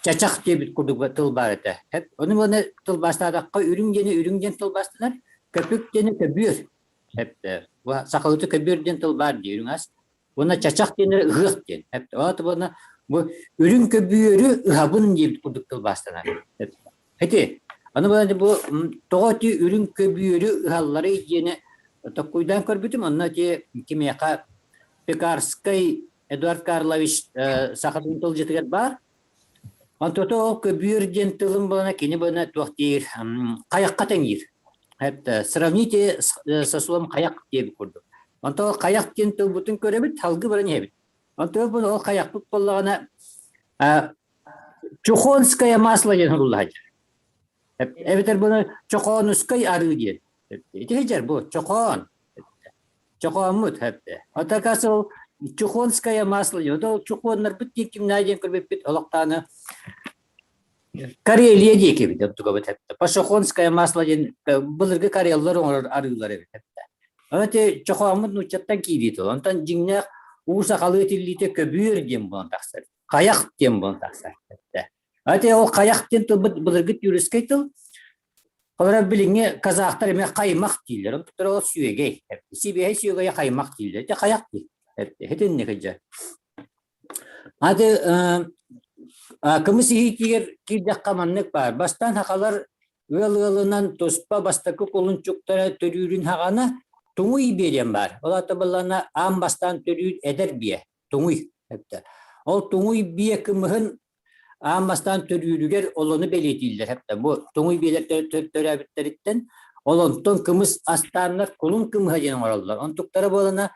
чачах диэбит курдук тыл баар этэ. Ону маны тылбаастаатахха үрүҥ диэни үрүҥ диэн тылбаастанар, көпүк диэни көбүөр. Сахалыыта көбүөр диэн тыл баар дии үрүҥ ас. Уонна чачах диэн ыһыах диэн. Уонна бу үрүҥ көбүөрү ыһабын диэбит курдук тылбаастанар. Ити, аны бу тоҕо ити үрүҥ көбүөрү ыһалларый диэни токкуйдаан көрбүтүм. Онно ити кимиэхэ Пекарскай Эдуард Карлович сахатын тылдьытыгар баар. Онтото ол көбүөр диэн тылын булана кини буна туох диир хайахха тэҥиир. Сравните со словом хайах диэбит курдук. Онто ол хайах диэн тылбытын көрөбүт, салгыы баран иһэбит. Онто бу ол хайахпыт буоллаҕына Чухонское масло диэн суруллаһар. Эбэтэр буну Чохоонускай арыы диэн. Ити сылдьар бу чохоон. Чохооммут хэппэ. Отакас ол чухонское масло диэн. Ол чухоннарбыт диэн кимнээх диэн көрбүппүт олохтоно Карелия диэки эбит онтугабыт хэппэ. Пашохонское масло диэн былыргы кареллар оҥорор арыылар эбит хэппэ. Аны ити чохооммут нууччаттан киирии тыл. Онтон дьиҥнээх уу сахалыы этиллиитэ көбүөр диэн буолан тахсар. Хайах диэн буолан тахсар. Ати ол хайах диэн тылбыт былыргы тюркскай тыл. Олорор билиҥҥи казахтар эмиэ хаймах дииллэр. Онтуктара ол сүөгэй. Сибиэһэй сүөгэйи хаймах дииллэр. Ити хайах дии. Итинник дьэ. Аты кымыс иһиитигэр киирдэххэ маннык баар. Бастаан сахалар ыал ыалынан туспа бастакы кулунчуктара төрүүрүн хаҕана туҥуй биэ диэн баар. Ол аата быллана аан бастаан төрүүр эдэр биэ. Туҥуй. Ол туҥуй биэ кымыһын аан бастаан төрүүрүгэр олону бэлиэтииллэр. Бу туҥуй биэлэр төрөөбүттэриттэн ол онтон кымыс астааннар кулун кымыһа диэн оҥороллор. Онтуктара буолана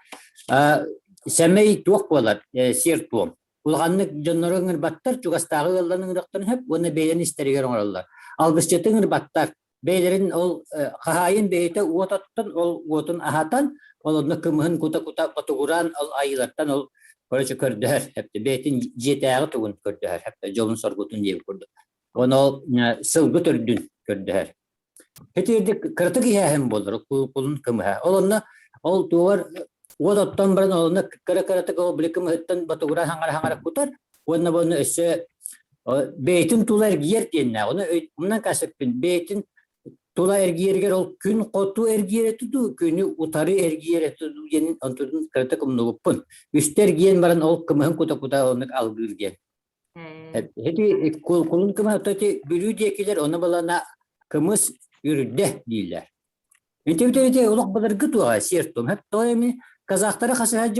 сэмэй туох буолар сиэр-туом. Улаханнык дьоннору ыҥырбаттар, чугастааҕы ыалларын ыҥырыахтарын сөп уонна бэйэлэрин истэригэр оҥороллор. Алгысчыты ыҥырбаттар. Бэйэлэрин ол хаһаайын бэйэтэ уот оттон, ол уотун аһатан, ол онно кымыһын кута-кута ботугураан ол айыылартан ол короче көрдөһөр, бэйэтин дьиэтээҕи тугун көрдөһөр, дьолун-соргутун диэбит курдук. Уонна ол сылгы төрдүн көрдөһөр. Итиирдик кыратык иһээһин буолар кулун кымыһа. Ол онно ол тугар уот оттон баран ол онно кыра-кыратык ол били кымыһыттан ботугураан хаҥара-хаҥара кутар уонна буонна өссө бэйэтин тула эргийэр диэннээх. Ону умнан кассыппын бэйэтин тула эргийэригэр ол күн хоту эргийэрэ тутуу, күнү утары эргийэрэ тутуу диэн онтутун кыратык умнубуппун. Үстэ эргийэн баран ол кымыһын кута-кута оннук алгыыр диэн. Ити кулун кымыһа ити Бүлүү диэкилэр ону балана кымыс үрдэ дииллэр. Ити ити олох былыргы туоҕа сиэр-туом. Тоҕо эми казахтары хасыһа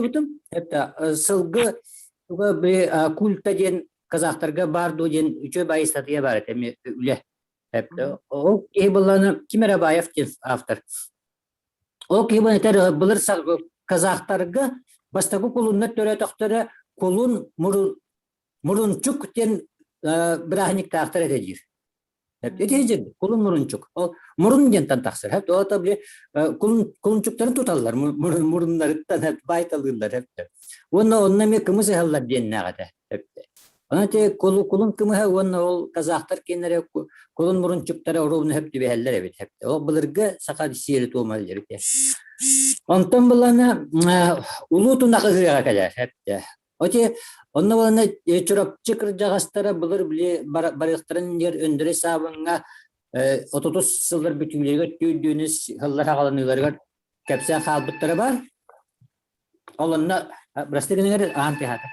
Это сылгы культа диэн казахтарга баар дуо диэн үчүгэй баайы статья баар этэ эми үлэ. Ол киһи былланы ким эрэ Абаев диэн автор. Ол киһи этэр былыр казахтарга бастакы кулуннар төрөөтөхтөрө кулун мурунчук диэн бырааһынньыктаахтар этэ диир. Ити кулун мурунчук. Ол мурун диэнтэн тахсар. Ол били кулунчуктарын туталлар муруннарыттан байталыыллар. Уонна онно эмиэ кымыс ыһаллар диэннээх этэ. Онон ити кулун кымыһа уонна ол казахтар кинилэрэ кулун мурунчуктара оруобуна сөп түбэһэллэр эбит. Ол былыргы саха сиэри туома эбит. Онтон булана улуу тунах ыһыаҕа кэлэр. Оти онно булана Чурапчы кырдьаҕастара былыр били барыахтарын диэр Өндөрөй Саабыҥҥа отутус сыллар бүтүүлэригэр түүрдүүнү сыллар аҕаланыыларыгар кэпсээн хаалбыттара бар. Ол онно бырастыы гыныгар аан тыаһаата.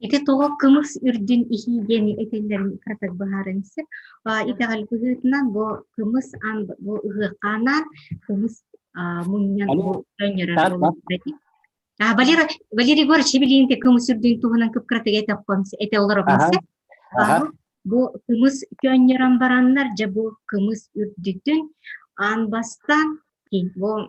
Ити тоҕо кымыс үрдүн иһии диэни этэллэрин кыратык быһааран иссе. Итэҕэл быһыытынан бу кымыс аан бу ыһыахха анаан кымыс мунньан бу көннөрөр буолуохтара дии. Валера Валерий Егорович билиинте кымыс үрдүн туһунан кып-кыратык этэ этэ олоробун Бу кымыс көөнньөрөн бараннар, дьэ бу кымыс үрдүтүн аан бастаан бу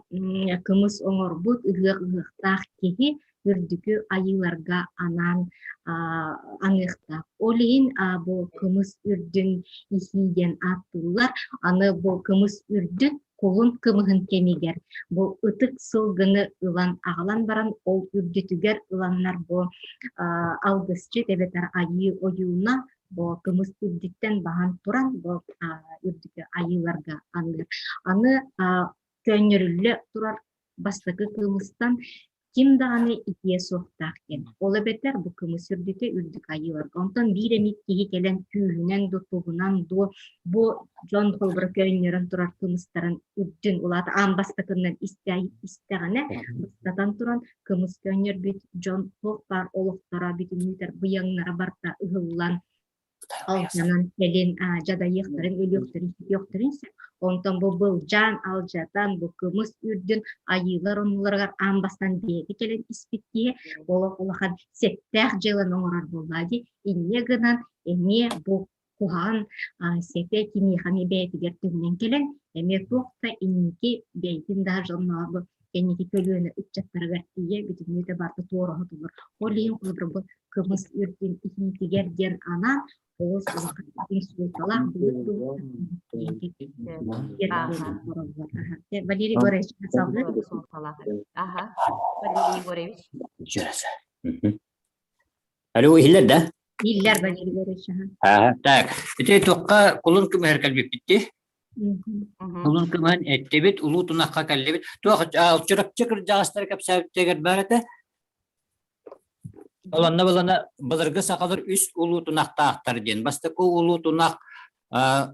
кымыс оҥорбут ыһыах ыһыахтаах киһи. үрдүкү айыыларга анаан аныахтаах. Ол иһин бу кымыс үрдүн иһии диэн ааттыыллар. Аны бу кымыс үрдүн кулун кымыһын кэмигэр бу ытык сылгыны ылан аҕалан баран ол үрдүтүгэр ыланнар бу алгысчыт эбэтэр айыы ойууна бу кымыс үрдүттэн баһан туран бу үрдүкү айыыларга аныыр. Аны көөнньөрүллэ турар бастакы кымыстан ким даҕаны итиэ суохтаах диэн. Ол эбэтэр бу кымыс үрдүтэ үрдүк айыыларга. Онтон биир эмит киһи кэлэн күүһүнэн дуу, тугунан дуу бу дьон холобура көөнньөрөн турар кымыстарын үрдүн улаата аан бастакыннан истэҕинэ бастатан туран кымыс көөнньөрбүт дьон туох баар олохторо бүтүннүүтэр быйаҥнара барыта ыһыллан алдьанан кэлин дьадайыахтарын, өлүөхтэрин, сүтүөхтэрин сөп. Онтон бу былдьаан, алдьатан, бу кымыс үрдүн айыылар оннуларыгар аан бастаан бэйэтэ кэлэн испит киһи олох улахан сэттээх дьыаланы оҥорор буоллаа дии. Инньэ гынан эмиэ бу куһаҕан сэтэ киниэхэ эмиэ бэйэтигэр төннөн кэлэн эмиэ туох да инники бэйэтин да дьоннооҕу кэнники көлүөнэ ыччаттарыгар тиийэ бүтүннүүтэ барыта туораһытыллар. Ол иһин холобура бу кымыс үрдүн иһиитигэр диэн анаан олус улахан суолталаах Валерий Егорович Ага. Валерий Егорович. Алло, иһиллэр да? Иһиллэр Валерий Егорович. Ага, так. Ити туохха кулун кымыһар кэлбиппит Кулун кымыһын эттибит, улуу тунахха кэллибит. Туох Чурапчы кырдьаҕастара кэпсээбиттэригэр баар этэ. Ол онно былана былыргы сахалар үс улуу тунахтаахтар диэн. Бастакы улуу тунах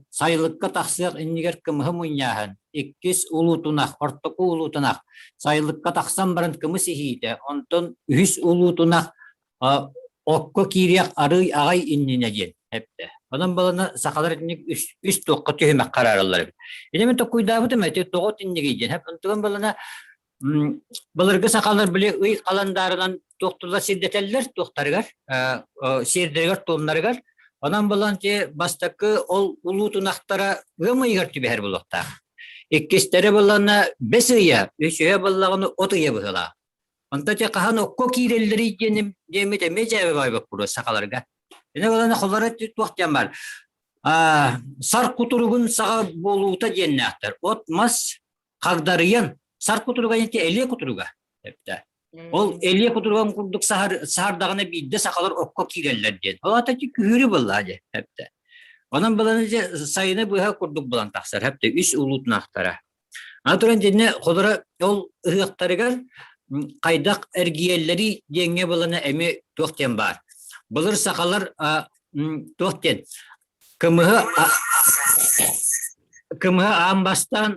сайылыкка тахсыах иннигэр кымыһы мунньааһын, иккис улуу тунах, ортоку улуу тунах сайылыкка тахсан баран кымыс иһиитэ, онтон үһүс улуу тунах окко киириэх арыый аҕай иннинэ диэн эптэ. Онон балана сахалар итинник үс, үс туохха түһүмэх хараараллар эбит. Ити мин токкуйдаабытым эти тоҕо итиннигий диэн. Онтуган балана былыргы сахалар били ый халандаарынан туохтулар сирдэтэллэр туохтарыгар сиэрдэригэр туомнарыгар онон булан ти бастакы ол улуу тунахтара ыам ыйыгар түбэһэр буолуохтаах иккистэрэ буллана бэс ыйа үсүһэ буллаҕына от ыйа быһыылаах онто те хаһан окко киирэллэрий диэним диэммит эмиэ дьээбэ баай боппуруос сахаларга ine булана холоро туох диэн бар сар кутуругун саҕа буолуута диэннээхтэр от мас хагдарыйан сар кутуруга ити элиэ кутуруга эптэ ол элиэ кутуруган курдук саһар саһардаҕына биирдэ сахалар окко киирэллэр диэн ол ата күһүрү буоллаа дьэ эптэ онон быланы дьэ сайыны быһа курдук булан тахсар эптэ үс улуутунаахтара аны туран дьинне холоро ол ыһыахтарыгар хайдах эргийэллэрий диэҥҥэ былана эмиэ туох диэн баар былыр сахалар туох диэн Кымыһы кымыһы аан бастаан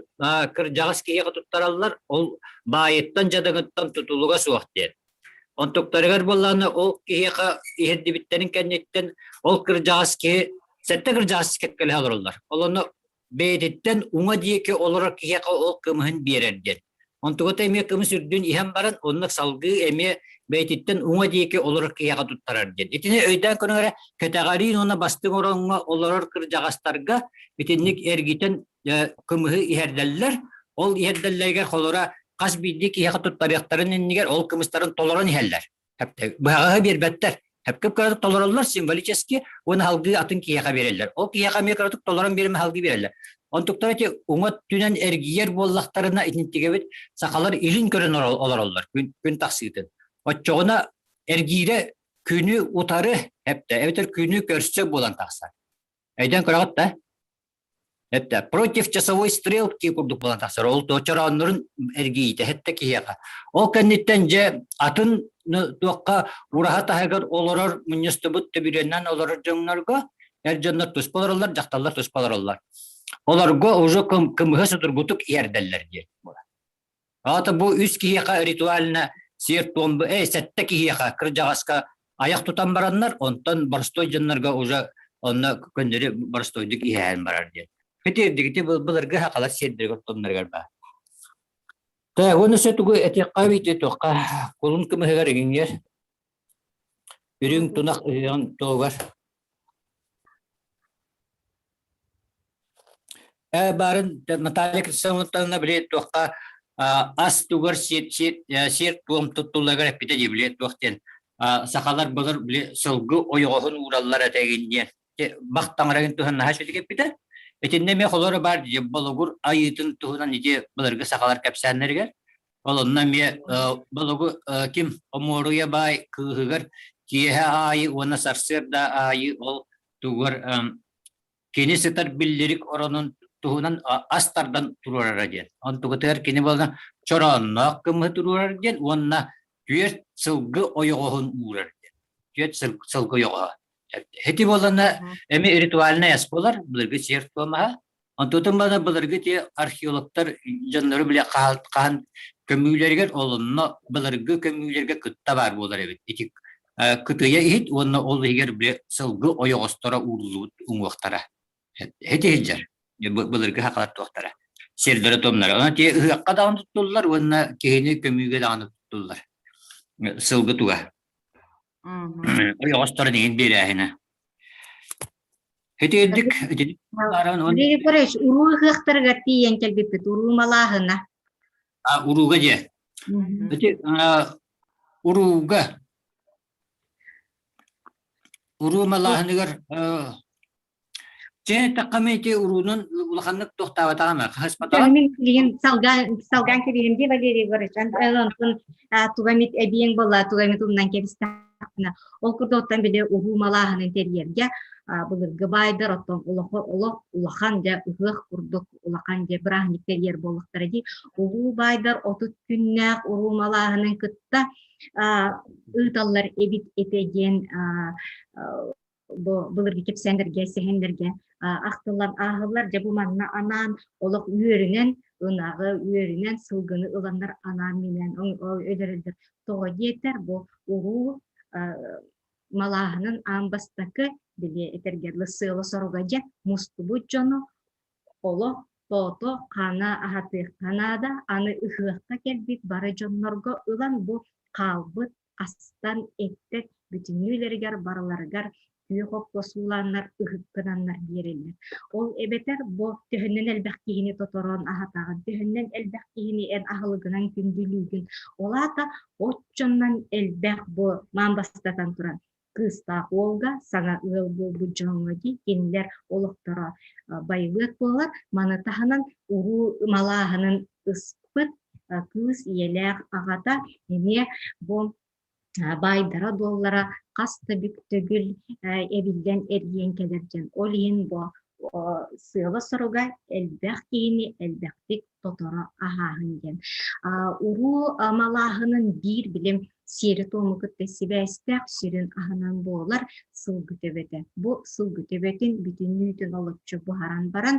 кырдьаҕас киһиэхэ туттараллар, ол баайыттан дьадаҥыттан тутулуга суох диэн. Онтуктарыгар буоллаҕына ол киһиэхэ иһэрдибиттэрин кэнниттэн ол кырдьаҕас киһи сэттэ кырдьаҕас кэккэлэһэ олороллор. Ол онно бэйэтиттэн уҥа диэки олорор киһиэхэ ол кымыһын биэрэр диэн. Онтугата эмиэ кымыс үрдүн иһэн баран, онно салгыы эмиэ бэйэтиттэн уҥа диэки олорор киһиэхэ туттарар диэн. Итини өйдөөн көрүҥ эрэ, кэтэҕэриин уонна бастыҥ ороҥҥо олорор кырдьаҕастарга итинник эргитэн кымыһы иһэрдэллэр. Ол иһэрдэллэригэр холоро хас биирдии киһиэхэ туттарыахтарын иннигэр ол кымыстарын толорон иһэллэр. Быһаҕаһы биэрбэттэр. Хэпкэп кыратык толороллор символически уонна салгыы атын киһиэхэ биэрэллэр. Ол киһиэхэ эмиэ кыратык толорон биэрэмэ салгыы биэрэллэр. Онтуктара ити уҥа өттүнэн эргийэр буоллахтарына итинтигэбит сахалар илин көрөн олороллор күн, күн тахсыытын. Оччоҕуна эргиирэ күнү утары эптэ эбэтэр күнү көрсө буолан тахсар. Өйдөөн көрөҕүт да? Это против часовой стрелки курдук буолан тахсар. Ол чорооннорун эргийиитэ хэттэ киһиэхэ. Ол кэнниттэн дьэ атын туохха ураһа таһыгар олорор мунньустубут төбүрүөннэн олорор дьоннорго эр дьоннор туспа олороллор, дьахталлар туспа олороллор. Олорго уже кымыһы судургутук иһэрдэллэр диэн. Аата бу үс киһиэхэ ритуально сиэр-туом сэттэ киһиэхэ кырдьаҕаска айах тутан бараннар, онтон боростуой дьоннорго уже онно көннөрү боростуойдук иһээн барар диэн. Ити былыргы сахалар сиэрдэригэр тоннарыгар баар. Тэ уонна өссө тугу этиэххэ эбит туохха кулун кымыһыгар иҥиэр үрүҥ тунах ыһыаҕын туһугар Баарын Наталья Кристиановна били туохха ас тугар сиэр-туом туттулларыгар эппитэ дии били туох диэн сахалар былыр били сылгы ойоҕоһун уураллар этэ игин диэн бах таҥарагын туһан наһаа үчүгэй эппитэ. Итиннэ эмиэ холоро баар дии Болугур айыытын туһунан ити былыргы сахалар кэпсээннэригэр ол онно эмиэ Болугу ким Омуоруйа баай кыыһыгар киэһэ аайы уонна сарсыарда аайы ол тугар кини сытар биллирик оронун туһунан ас тардан туруорара диэн. Онтугутугар кини буолан чороонноох кымыһы туруорар диэн уонна түөрт сылгы ойоҕоһун уурар диэн. Түөрт сылгы ойоҕоһо. Ити буолана эми ритуальнай ас буолар, былыргы сиэр-туомаһа. Онтутун бана былыргы ти археологтар дьоннору биле хаһан көмүүлэригэр олонно былыргы көмүүлэргэ кытта баар буолар эбит. Ити кытыйа иһит уонна ол иһигэр бile сылгы ойоҕосторо ууруллубут уҥуохтара. Ити иһдьэр былыргы хахалар туохтара. Сирдэрэ томнара. Онон ти ыһыахха даҕаны туттуллар уонна киһини көмүүгэ даҕаны туттуллар. Сылгы туга. Ойоҕосторун иһин биэрээһинэ. Итирдик итирдик Андрей Егорович, уруу ыһыахтарыгар тиийэн кэлбиппит, уруу малааһына. А, урууга дьэ. Ити урууга уруу малааһыныгар Чэ, эттэххэ ити уруунун улаханнык туохтаабатаҕа ма, хаһыспатаҕа? Мин билигин салгаан салгаан кэбиһим дии Валерий Егорович. Онтон туга эмит эбиэҥ буолла, туга эмит умнан кэбистэхпинэ. Ол курдук оттон били уруу малааһынын тэрийэргэ былыргы баайдар оттон олох улахан дьэ ыһыах курдук улахан дьэ бырааһынньык тэрийэр буоллахтара дии. Улуу баайдар 30 күннээх уруу малааһынын кытта ыыталлар эбит этэ диэн бу былыргы кэпсээннэргэ, сэһэннэргэ ахтыллан ааһыллар. Дьэ бу манна анаан олох үөрүнэн ынаҕы, үөрүнэн сылгыны ыланнар анаан-минээн өлөрөллөр. Тоҕо диэтэр бу уруу малааһынын аан бастакы били этэргэ дылы сыала-соруга дьэ мустубут дьону Олох тоото хаана аһатыахха наада, аны ыһыахха кэлбит бары дьоннорго ылан бу хаалбыт астан эттэр бүтүннүүлэригэр барыларыгар күөх окко суулааннар ыһык гынаннар биэрэллэр. Ол эбэтэр бу төһөннөн элбэх киһини тоторон аһатаҕын, төһөннөн элбэх киһини эн аһылыгынан күндүлүүгүн, ол аата оччонон элбэх бу маан бастатан туран кыыстаах уолга саҥа ыал буолбут дьоҥҥо дии кинилэр олохторо байылыат буолар. Маны таһынан уруу малааһынын ыспыт кыыс ийэлээх аҕата эмиэ бу баайдара-дуоллара хас да бүк төгүл эбиллэн эргийэн кэлэр дьон. Ол иһин бу сыала-соруга элбэх киһини элбэхтик тоторо аһааһын диэн. Уруу малааһынын биир билим сиэри-туому кытта сибээстээх сүрүн аһынан буолар сылгы төбөтө. Бу сылгы төбөтүн бүтүннүүтүн олоччу буһаран баран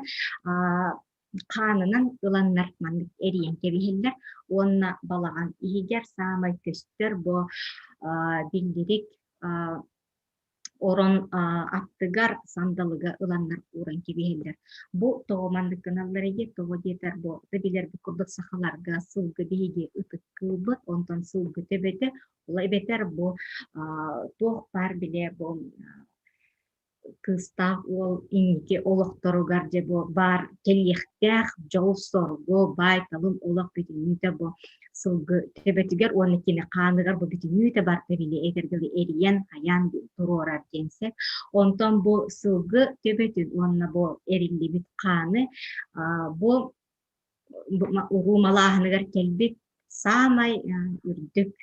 хаанынан ыланнар маннык эрийэн кэбиһэллэр уонна балаҕан иһигэр саамай көстөр бу биллирик орон аттыгар сандалыга ыланнар ууран кэбиһэллэр. Бу тоҕо маннык гыналлар эбит, тоҕо диэтэр бу да билэрбит курдук сахаларга сылгы биһиги ытык кыылбыт, онтон сылгы төбөтө, ол эбэтэр бу туох баар билэ бу кыыстаах уол инники олохторугар дьэ бу баар кэлиэхтээх дьол-соргу, баай-талым олох бүтүннүүтэ бу сылгы төбөтүгэр уонна кини хааныгар бу бүтүннүүтэ барыта били этэргэ эрийэн хайаан туруорар диэн сөп. Онтон бу сылгы төбөтүн уонна бу эриллибит хааны бу уруу малааһыныгар кэлбит саамай үрдүк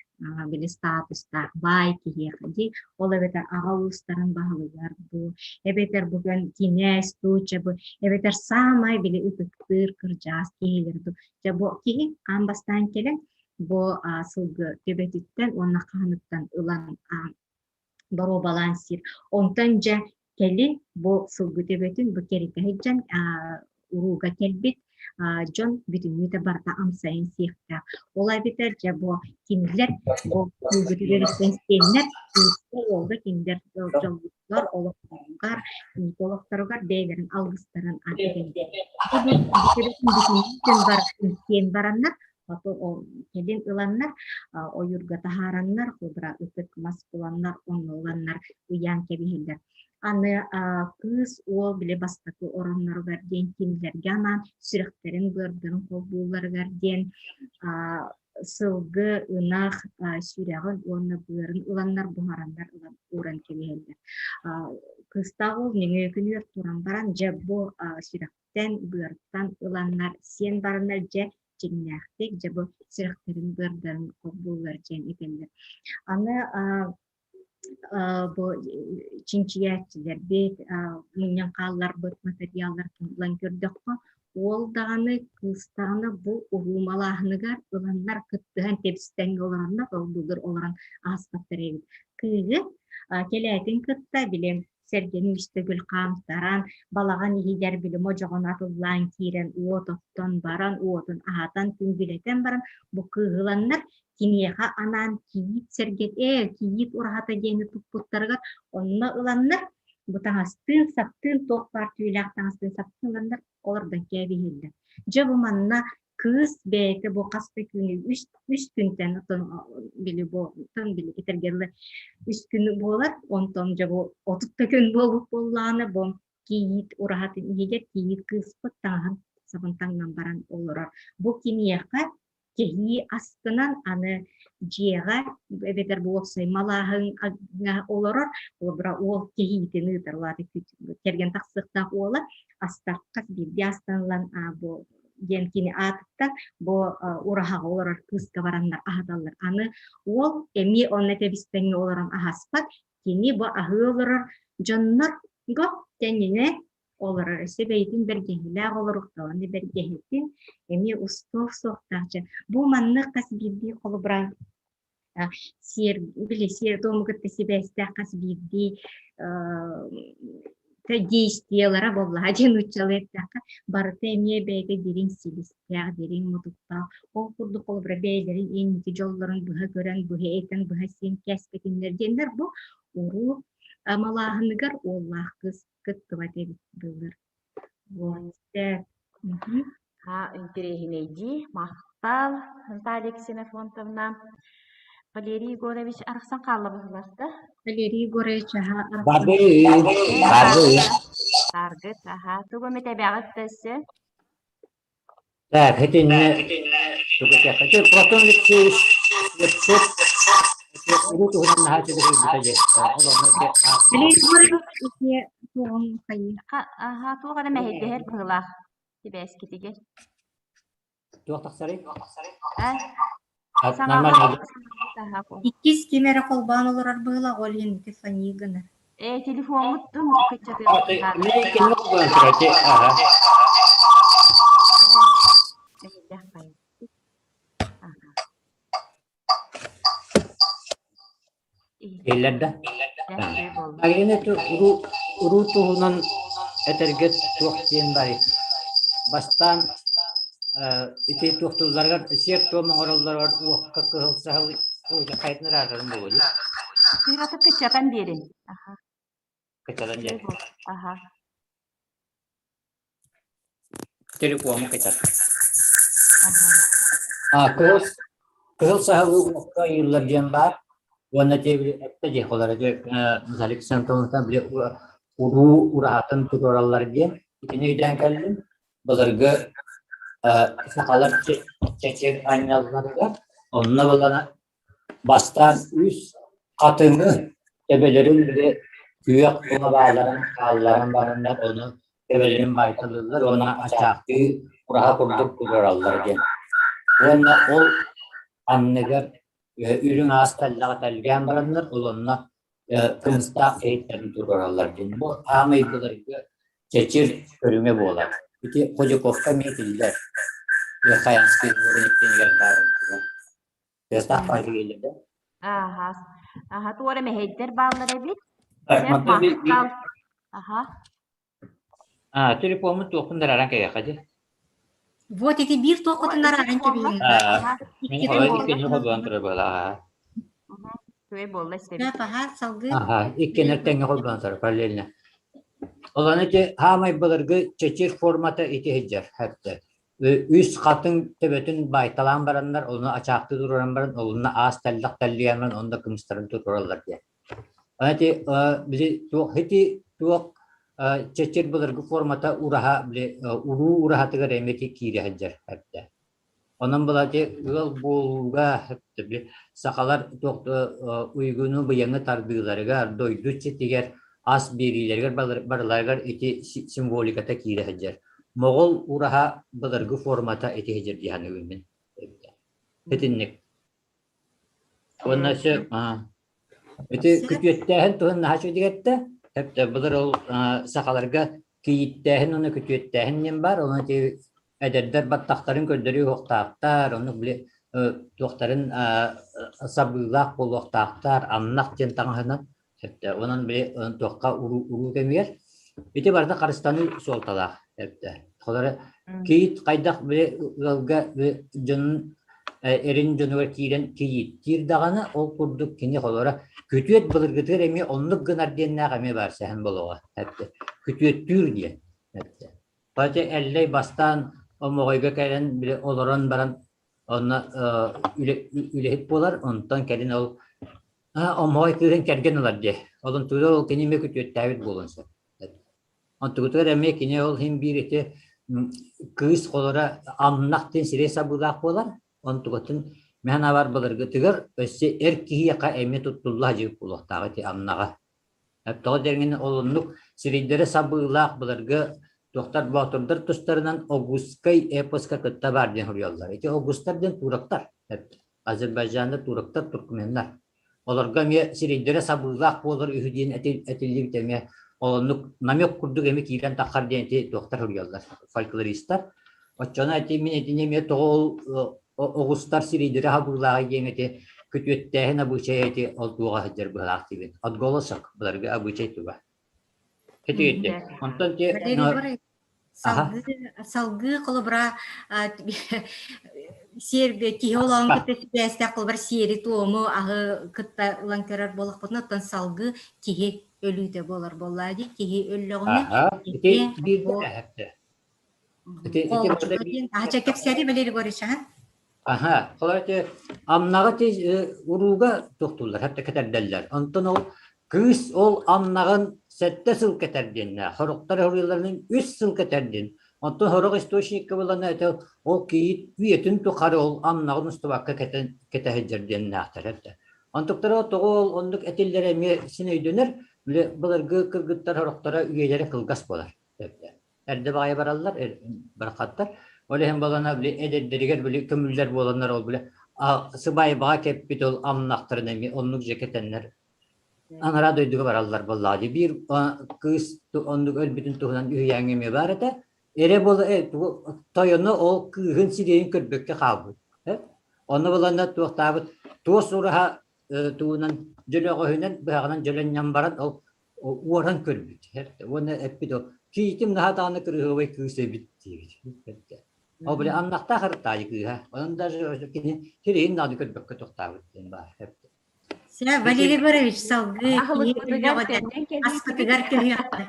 били статустаах баай киһиэхэ дии ол эбэтэр аҕа уустарын баһылыгар дуу эбэтэр бүгүн кинээс дуу чэ бу эбэтэр саамай били ытыктыыр кырдьаас киһилэр дуу дьэ бу киһи аан бастаан кэлэн бу сылгы төбөтүттэн уонна хаһыныттан ылан боруобалаан сиир. Онтон дьэ кэлин бу сылгы төбөтүн бу кэритэ сылдьан урууга кэлбит дьон бүтүннүүтэ барыта амсайан сиэхтээх. Ол эбэтэр дьэ бу кинилэр бу сылгы төбөтүттэн сиэннэр кыыска уолга кинилэр дьоллоругар олохторугар олохторугар бэйэлэрин алгыстарын аатырдаллар. Бүтүннүүтүн барытын сиэн бараннар кэлин ыланнар ойуурга таһаараннар, холобура ытык мас буланнар, онно ыланнар ыйаан кэбиһэллэр. Аны кыыс уол били бастакы оронноругар диэн кинилэргэ анаан сүрэхтэрин быардарын холбуулларыгар диэн сылгы, ынах сүрэҕин уонна быарын ыланнар буһараннар ылан ууран кэбиһэллэр. Кыыстаах уол нөҥүө күнүгэр туран баран дьэ бу сүрэхтэн, быартан ыланнар сиэн бараннар дьэ дьиҥнээхтик дьэ бу сүрэхтэрин быардарын холбууллар диэн этэллэр. Аны бу чинчийээччилэрбит мунньан хаалларбыт матырыйааллартан ылан көрдөххө, уол даҕаны, кыыс даҕаны бу уруу малааһыныгар ыланнар кыттыһан тэбистэҥҥэ олороннор, ол былыр олорон ааспаттар эбит. Кыыһы кэлээтин кытта били сэргэни үс төгүл хаамтаран, балаҕан иһигэр били модьоҕун атыллаан киирэн уот оттон баран, уотун аһатан, күндүлэтэн баран бу кыыһыланнар киниэхэ анаан кийиит сэргэтэ, кийиит ураһата диэни туппуттарыгар онно ыланнар бу таҥастыын, саптыын туох баар түүлээх таҥастыын саптыын ыланнар олордон кээбиһэллэр. Дьэ бу манна кыыс бэйэтэ бу хас да күнү үс, үс күнтэн отон били бу тон били этэргэ дылы үс күн буолар онтон дьэ бу 30 да күн буолбут буоллаҕына бу кийиит ураһатын иһигэр кийиит кыыспыт таҥаһын сабын таҥнан баран олорор. Бу киниэхэ кэһии астынан аны дьиэҕэ эбэтэр бу уопсай малааһыҥҥа олорор холобура уол кэһиитин ыытар улаата кэргэн тахсыахтаах уола астар хас биирдии астан ылан бу диэн кини аатыттан бу ураһаҕа олорор кыыска бараннар аһаталлар аны уол эмиэ онно тэбистэҥҥэ олорон аһаспат кини бу аһыы олорор дьоннорго тэҥинэ олорор өссө бэйэтин бэргэһэлээх олоруохтаҕына бэргэһэтин эмиэ устуох суохтаах дьэ бу маннык хас биирдии холобура сиэр били сиэр туому кытта сибээстээх хас биирдии действиелара буоллаҕа диэн нууччалыы эттэххэ барыта эмиэ бэйэтэ дириҥ силистээх дириҥ мутуктаах ол курдук холобура бэйэлэрин инники дьоллорун быһа көрөн быһа этэн быһа сиэн кээспэтиннэр диэннэр бу уруу малааһыныгар уоллаах кыыс кыттыбат эбит былыр. Вот. Ха, интэриэһинэйдии. Махтал, Наталья Ксенофонтовна. Валерий Егорович арахсан хаалла быһыылаах да? Валерий Егорович аха Барды, барды. Таргыт, аха. Тугу эмит эбэҕит да өссө? Так, итиннэ тугу этиэххэ. Ити Платон Алексеевич Слепцов уруу туһунан наһаа үчүгэй дии. Ол онно ити Валерий Егорович ити туоҕун хайыы. Аха, туох эрэ мэһэйдэһэр быһыылаах сибээскитигэр. Туох тахсарый? А? Нормально. Иккис ким эрэ холбоон олорор быһыылаах, ол иһин ити фонии гынар. Э, телефоммут кыччатыахпыт Мен кимҥэ холбоон турар? Аха. Иһиллэр да? Агина уруу уруу туһунан этэргэ туох диэн барый? Бастаан ити туохтуулларыгар сиэр-туом оҥороллоругар уокка кыһыл саһыл хайатын ыраатарын буолуо дии? Сыырата кыччатан биэрин. Кыччатан диэн. Аха. Телефону кыччат. А кыһыл кыһыл саһылы уокка ыйыыллар диэн баар. Уонна те эттэ диэх олар Наталья Александровна били уруу ураһатын туруораллар диэн. Итини өйдөөн кэллим. Былыргы сахалар чэчир анньалларыгар онно булана Бастаан үс хатыҥы төбөлөрүн били күөх лабааларын хаалларан бараннар ону төбөлөрүн баайталыыллар уонна ачаахтыы ураһа курдук туруораллар диэн. Уонна ол анныгар үрүҥ аас тэллэҕи тэлгээн бараннар ол онно кымыстаах иһиттэрин туруораллар диэн. Бу аамай былыргы чэчир көрүҥэ буолар. Ити Ходяковка эмиэ этиллэр. Верхоянский дворниктинигэр баар Тыастаах баайы да? Аха. Аха, туора мэһэйдэр бааллар эбит. Сөп, махтал. Аха. А, телефоммун туохпун дараран кэйэхэ дии. Вот ити биир туоххутун арааран кэбиһиҥ. Мин холой иккини холбоон турар буолаа. Үчүгэй буолла истэбит. Аха, салгыы. Аха, иккинэр тэҥҥэ холбоон турар параллельно. Оланы ити хаамай былыргы чэчир формата ити сылдьар хэптэ. Үс хатыҥ төбөтүн баайталаан бараннар, ону ачаахтыы туруоран баран, олунна аас тэллэх тэллийэн баран, онно кымыстарын туруораллар диэн. Ити били туох ити туох чэчир былыргы формата ураһа били уруу ураһатыгар эмиэ киирэ сылдьар эбитэ. Онон былати ыал буолууга сахалар туох уйгуну быйаҥы тардыыларыгар, дойду иччитигэр ас биэриилэригэр барыларыгар ити символиката киирэ сылдьар. Моҕол ураһа былыргы формата ити сылдьар дии саныыбын мин. Итинник. Уонна өссө ити күтүөттээһин туһун наһаа үчүгэйдик эттэ. Эптэ былыр ол сахаларга кийииттээһин уонна күтүөттээһин диэн баар. Онон ити эдэрдэр баттахтарын көрдөрүү уһуктаахтар, оннук били туохтарын сабыылаах буолуохтаахтар, амнах диэн таҥаһынан. Эптэ онон били туохха уруу уруу кэмигэр ити барыта харыстаныы суолталаах. Эптэ холоро кийиит хайдах били ыалга дьонун эрин дьонугар киирэн кийииттиир даҕаны ол курдук кини холоро күтүөт былыргытыгар эмиэ оннук гынар диэннээх эмиэ баар сэһэн болоҕо эптэ күтүөттүүр диэн эптэ Хотя Эллэй бастаан Омоҕойго кэлэн били олорон баран онно үлэһит буолар, онтон кэлин ол Омоҕой кыыһын кэргэн ылар диэ. Олон туура ол кини эмиэ күтүөттээбит буолуон сөп. Онтугутугар эмиэ кини ол иһин биир ити кыыс холоро амнах диэн сирэй сабыылаах буолар. Онтугутун мэһэн абар былыргытыгар өссө эр киһиэхэ эмиэ туттулла сылдьыбыт буолуохтаах ити амнаҕа. Тоҕо диэҥҥин ол оннук сирэйдэрэ сабыылаах былыргы туохтар боотурдар тустарынан Огузскай эпоска кытта баар диэн суруйаллар. Ити огузтар диэн турактар. Азербайджандар, турактар, туркменнар. Олорго эмиэ сирэйдэрэ сабыылаах буолар үһү диэн этиллибит эмиэ ол оннук намек курдук эмиэ киирэн таххар диэн ити туохтар суруйаллар фольклористар. Оччоно ити мин итини эмиэ тоҕо ол оҕустар сирэйдэрэ хабыылааҕый диэн ити күтүөттээһин абыычайа ити ол туоҕа сылдьар быһалаах диибин. Отголосок былыргы абыычай туга. Ити ити. Онтон ти Салгыы, салгыы холобура сиэр киһи олоҕун кытта сибээстээх холобура сиэри-туому аһы кытта ылан көрөр буоллахпытына, оттон салгыы киһи өлүүтэ буолар буоллаа дии. Киһи өллөҕүнэ Ити биирдэ Ити ити Аха, кэпсээри Валерий Егорович, аха. Аха, холор ити амнаҕа ти урууга тохтууллар, хатта кэтэрдэллэр. Онтон ол кыыс ол амнаҕын сэттэ сыл кэтэрдиннэ, сорохтор хоруйларынан үс сыл кэтэрдин. Онтон сорох источникка булана это ол кийиит үйэтин тухары ол амнаҕын устубакка кэтэн кэтэ сылдьар диэннээхтэр этэ. Онтуктара тоҕо ол оннук этиллэрэ эмиэ син өйдөнөр. Былыргы кыргыттар сорохторо үйэлэрэ кылгас буолар. Эрдэ баҕайы бараллар, барахаттар. Ол иһин балана били эдэрдэригэр били көмүллэр буоланнар ол били сыбаайбаҕа кэппит ол амнахтарын эмиэ оннук дьэ кэтэннэр анараа дойдуга бараллар буоллаҕа дии. Биир кыыс оннук өлбүтүн туһунан үһүйээҥҥэ эмиэ баар этэ. Эрэ буола тойоно ол кыыһын сирэйин көрбөккө хаалбыт. Онно буланна туохтаабыт туос ураһа тугунан дьөлөҕөһүнэн быһаҕынан дьөлөнньөн баран ол уоран көрбүт уонна эппит ол киитим наһаа даҕаны кырыһыабай кыыс эбит диэбит ол били аннахтаах ыртаайы кыыһа онон даже кини сирэйин даҕаны көрбөккө тохтообут диэн баар Сэ, Валерий Егорович, салгыы аспытыгар көһүөххэ.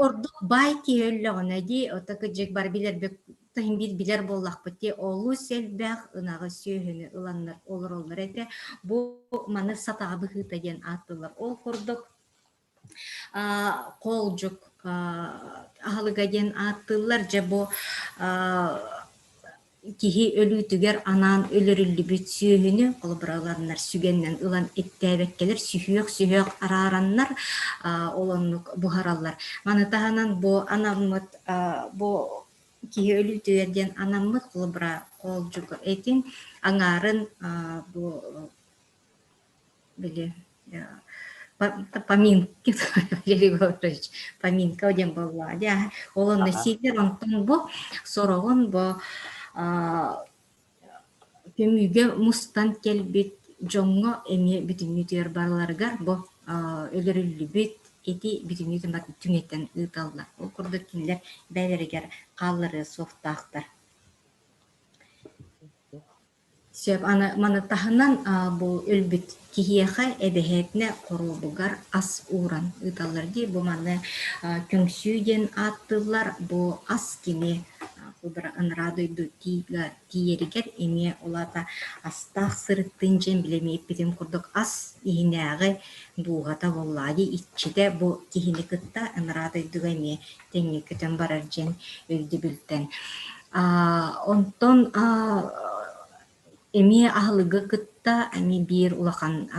Ордук баай киһи өллөҕүнэ дии, ото кыдьык бар билэрбит таһын биир билэр буоллахпыт дии, олус элбэх ынаҕы сүөһүнү ыланнар олороллор этэ. Бу маны сатаҕа быһыыта диэн ааттыыллар. Ол курдук хоолдьук аһылыга диэн ааттыыллар. Дьэ бу Киһи өлүүтүгэр анаан өлөрүллүбүт сүөһүнү холобура ыланнар сүгэннэн ылан иттээбэккэлэр сүһүөх-сүһүөх араараннар ол оннук буһараллар. Маны таһынан бу анаммыт бу киһи өлүүтүгэр диэн анаммыт холобура хоолдьук этин аҥаарын бу били поминки Григорьевич поминка диэн буоллаҕа дии ол онно сиилэр онтон бу сороҕун бу көмүүгэ мустан кэлбит дьоҥҥо эмиэ бүтүннүүтүгэр барыларыгар бу өлөрүллүбүт ити бүтүннүүтүн түҥэтэн ыыталлар ол курдук кинилэр бэйэлэригэр хаалларыа суохтаахтар Сөп, аны маны таһынан бу өлбүт киһиэхэ эбэһээтинэ хоруобугар ас ууран ыыталлар дии. Бу маны көҥсүү диэн ааттыыллар. Бу ас кини. Холобура, анараа дойду тиийэригэр эмиэ ол аата астаах сырыттын дьэн били эмиэ эппитим курдук ас иһинээҕи дууһата буоллаҕа дии иччитэ бу киһини кытта анараа дойдуга эмиэ тэҥҥэ көтөн барар дьэн өйдөбүлтэн. Онтон эмиэ аһылыгы кытта эмиэ биир улахан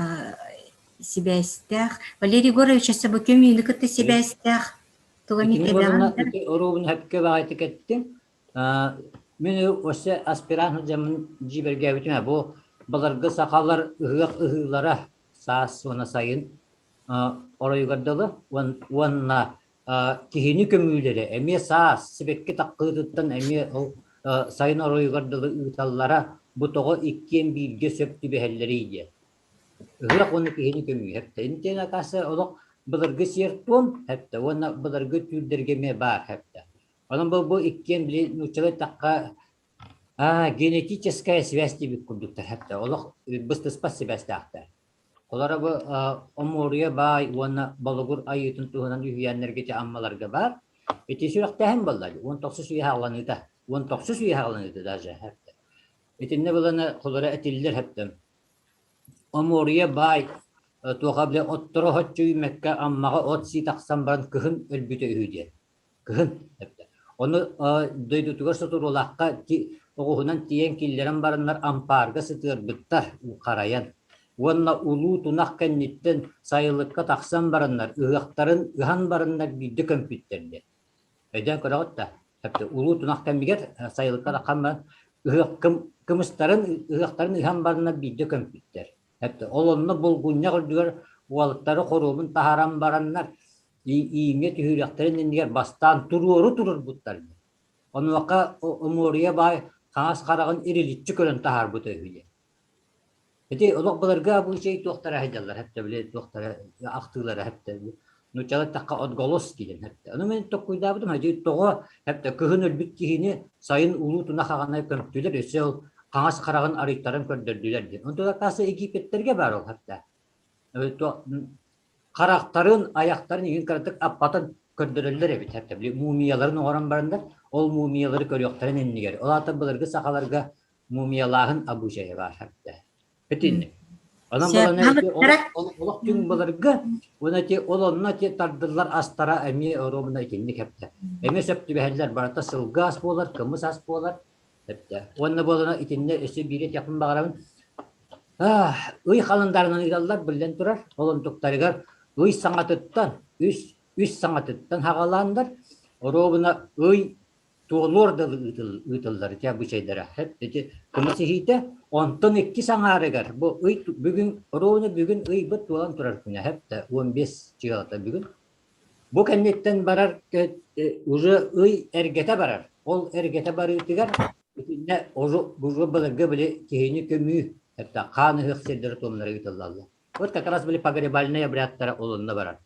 сибээстээх Валерий Егорович өссө бу көмүүнү кытта сибээстээх тугу эмит Итини эбэҕин уонна ити оруобун сөпкө баҕайытык эттиҥ. Мин өссө аспирант сылдьаммын дьиибэргээбитим ээ. Бу былыргы сахалар ыһыах ыһыылара саас уонна сайын оройугар дылы уонна киһини көмүүлэрэ эмиэ саас сибэкки таххыытыттан эмиэ ол сайын оройугар дылы ыыталлара бу тоҕо иккиэн бииргэ сөп түбэһэллэрий диэн. Ыһыах уонна киһини көмүү хэптэ. Интиэн акаасы олох былыргы сиэр-туом хэптэ уонна былыргы түүрдэргэ эмиэ баар хэптэ. Онон бу, бу иккиэн били нууччалыы эттэххэ генетическая связь диэбит курдуктар хэптэ. Олох быстыспат сибээстээхтэр. Олоро бу Омуоруйа баай уонна Болугур айыытын туһунан үһүйээннэргэ ити Аммаларга баар. Ити сүрэхтээһин буолла 19 үйэ хааланыыта. 19 үйэ хааланыыта даже хэптэ. Итиннэ буланы холоро этиллэр хэптэ. Омуоруйа баай туоха бile отторо хоччу үүммэккэ Аммаҕа от сии тахсан баран кыһын өлбүтэ үһү диэн. Кыһын эптэ. Ону дойдутугар Сотуруулаахха оҕуһунан тиийэн киллэрэн бараннар ампаарга сытыарбыттар харайан. Уонна улуу тунах кэнниттэн сайылыкка тахсан бараннар ыһыахтарын ыһан бараннар биирдэ көмпүттэр диэн. Өйдөөн көрөҕүт да, улуу тунах кэмигэр сайылыкка таххан баран ыһыах кымыстарын ыһыахтарын ыһан бараннар биирдэ көмпүттэр. Ол онно булгунньах үрдүгэр уолаттары хоруобун таһааран бараннар ииҥҥэ түһүрүөхтэрин иннигэр бастаан туруору турурбуттар. Онуоха Омуоруйа баай хаҥас хараҕын ириличчи көрөн таһаарбыта үһү диэн. Ити олох былыргы обычай туохтара сылдьаллар хэптэ били туохтара ахтыылара хэптэ нууччалар эттэххэ отголос диэн хэптэ. Ону мин токкуйдаабытым хадьы тоҕо хэптэ кыһын өлбүт киһини сайын улуу тунах аҕана көмтүлэр өссө ол хаҥас хараҕын арыйтаран көрдөрдүлэр диэн. Онтон оказывается Египеттэргэ баар ол хэптэ. Харахтарын, айахтарын иһин кыратык аппатын көрдөрөллөр эбит хэптэ. Били мумияларын оҥорон бараннар ол мумиялары көрүөхтэрин иннигэр. Ол аата былыргы сахаларга мумиялааһын обучайа баар хэптэ. Итинник. Онон балана ити олох түҥ былыргы уонна ити ол онно ити тардыллар астара эмиэ оруобуна итинник хэптэ. Эмиэ сөп түбэһэллэр барыта сылгы ас буолар, кымыс ас буолар хэптэ. Уонна буолана итиннэ өссө биири этиэхпин баҕарабын. Ый халандаарынан ыыталлар биллэн турар. Ол онтуктарыгар ый саҥатыттан үс үс саҥатыттан хаҕалааннар оруобуна ый туолуор дылы ыытыллар ити обычайдара ити кымыс иһиитэ онтон иккис аҥаарыгар бу ый бүгүн оруобуна бүгүн ыйбыт туолан турар күнэ хэптэ 15 чыалата бүгүн бу кэнниттэн барар уже ый эргэтэ барар ол эргэтэ барыытыгар итиннэ уже былыргы били киһини көмүү хэптэ хаан ыһыах сирдэрэ туомнара ыытыллаллар Вот как раз были погребальные обрядтара олонно барар.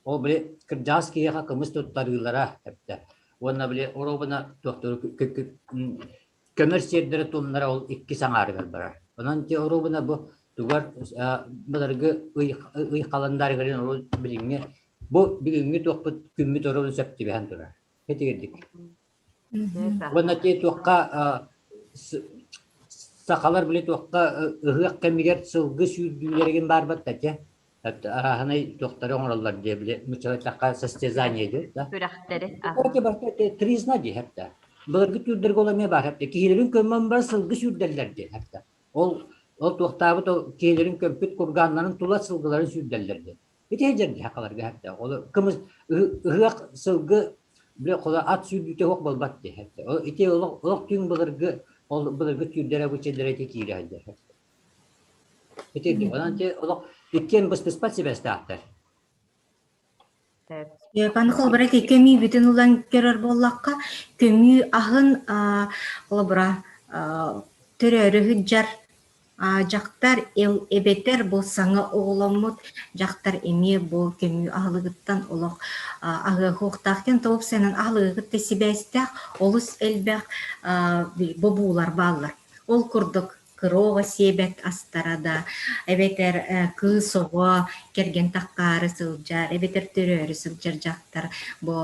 Ол били кырдьаҕас киһиэхэ кымыс туттарыылара эптэ. Уонна били оруобуна туохтур көмөр сиэрдэрэ туомнара ол иккис аҥаарыгар барар. Онон ти оруобуна бу тугар былыргы ый ый халандаарыгар билиҥҥи бу бүгүҥҥү туохпут күммүт оруобуна сөп түбэһэн турар. Этигирдик. Уонна ти туохха сахалар били туохха ыһыах кэмигэр сылгы сүүрдүүлэригин баарбат этэ. Арааһынай туохтары оҥороллор диэ били нууччалыы состязание диэ да. Күрэхтэри. Барыта тризна дии хэптэ. Былыргы түүрдэргэ ол эмиэ баар хэптэ. Киһилэрин көмөн бар сылгы сүүрдэллэр диэ хэптэ. Ол ол туохтаабыт ол киһилэрин көмпүт кургааннарын тула сылгыларын сүүрдэллэр диэ. Ити сылдьар сахаларга хэптэ. Ол кымыс ыһыах сылгы бile хола ат сүүрдүүтэ суох буолбат дии хэптэ. Ол ити олох олох түҥ былыргы ол былыргы түүрдэрэ бу ити киирэ сылдьар хэптэ. Ити онон ти олох иккиэн быстыспат сибээстээхтэр. Пан холобура көмүү бүтүн ылан көрөр буоллахха, көмүү аһын холобура төрөөрү сылдьар дьахтар эбэтэр бу саҥа оҕоломмут дьахтар эмиэ бу көмүү аһылыгыттан олох аһыахуохтаах диэн тоопсуйанан аһылыгы кытта сибээстээх олус элбэх бобуулар бааллар. Ол курдук. Кыра оҕо сиэбэт астара да, эбэтэр кыыс оҕо кэргэн таххаары сылдьар, эбэтэр төрөөрү сылдьар дьахтар бу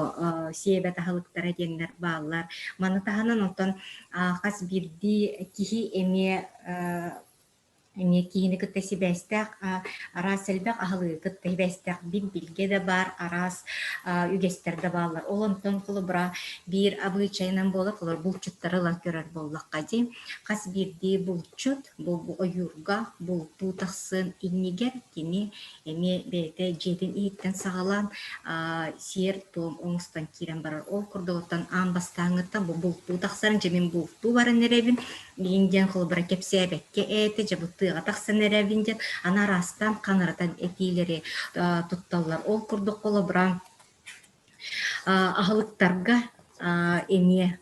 сиэбэт аһылыктара диэннэр бааллар. Маны таһынан онтон хас биирдии киһи эмиэ эмиэ киһини кытта сибээстээх араас элбэх аһылыгы кытта сибээстээх бит-билгэ да баар, араас үгэстэр да бааллар. Ол онтон холобура биир абыычайынан буолар, холобура булчуттары ылан көрөр буоллахха дии. Хас биирдии булчут бу ойуурга бултуу тахсыан иннигэр кини эмиэ бэйэтэ дьиэтин иһиттэн саҕалаан сиэр-туом оҥостон киирэн барар. Ол курдук оттон аан бастааҥҥыттан бу бултуу тахсарын, дьэ мин бултуу баран эрэбин, Билин диэн холобура кэпсээбэккэ ээтэ, дьэ бу тыаҕа тахсан эрэбин диэн аны араастаан хаҥыратан этиилэри тутталлар. Ол курдук холобура аһылыктарга эмиэ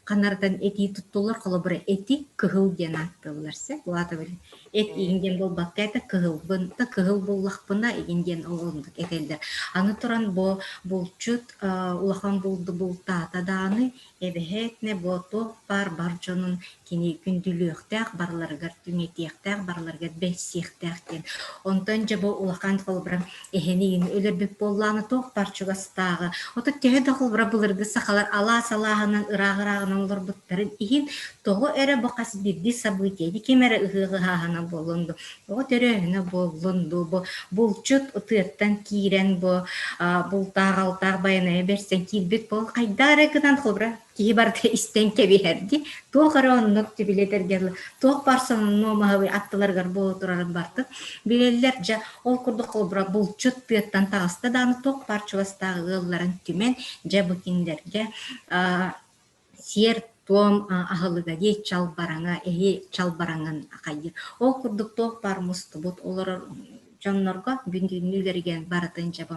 ханаратан этии туттуллар. Холобура эти кыһыл диэн ааттыыллар сэ. Улаата били эт иһин диэн буолбакка этэ кыһылбын да кыһыл буллахпына игин диэн ол оннук этэллэр. Аны туран бу булчут улахан булду бултаата даҕаны Эбэһээтинэ буо туох баар бар дьонун кини күндүлүөхтээх, барыларыгар түҥэтиэхтээх, барыларыгар бэрсиэхтээх диэн. Онтон дьэ бу улахан холобура эһэни игин өлөрбүт буоллаҕына туох баар чугастааҕы. Ото төһө да холобура былыргы сахалар алаас алааһынан ыраах-ырааҕынан олорбуттарын иһин тоҕо эрэ бу хас биирдии событие ким эрэ ыһыах ыһааһына буоллун дуу, оҕо төрөөһүнэ буоллун дуу, бу булчут тыаттан киирэн бу бултаах-алтаах байанайа бэрсэн киирбит буол хайдаа эрэ гынан холобура киһи барыта истэн кэбиһэр дии туох эрэ оннук түбүлэтэргэ туох баар сонунну маһабый аттыларыгар буола турарын бартын билэллэр дьэ ол курдук холобура булчут тыаттан таҕыста даҕаны туох баар чугастааҕы ыалларын түмэн дьэ бу кинилэргэ сиэр-туом аһылыга дии чалбараҥа эһи чалбараҥын хайыыр. Ол курдук туох баар мустубут олорор дьоннорго бүтүннүүлэригэр барытын дьэ бу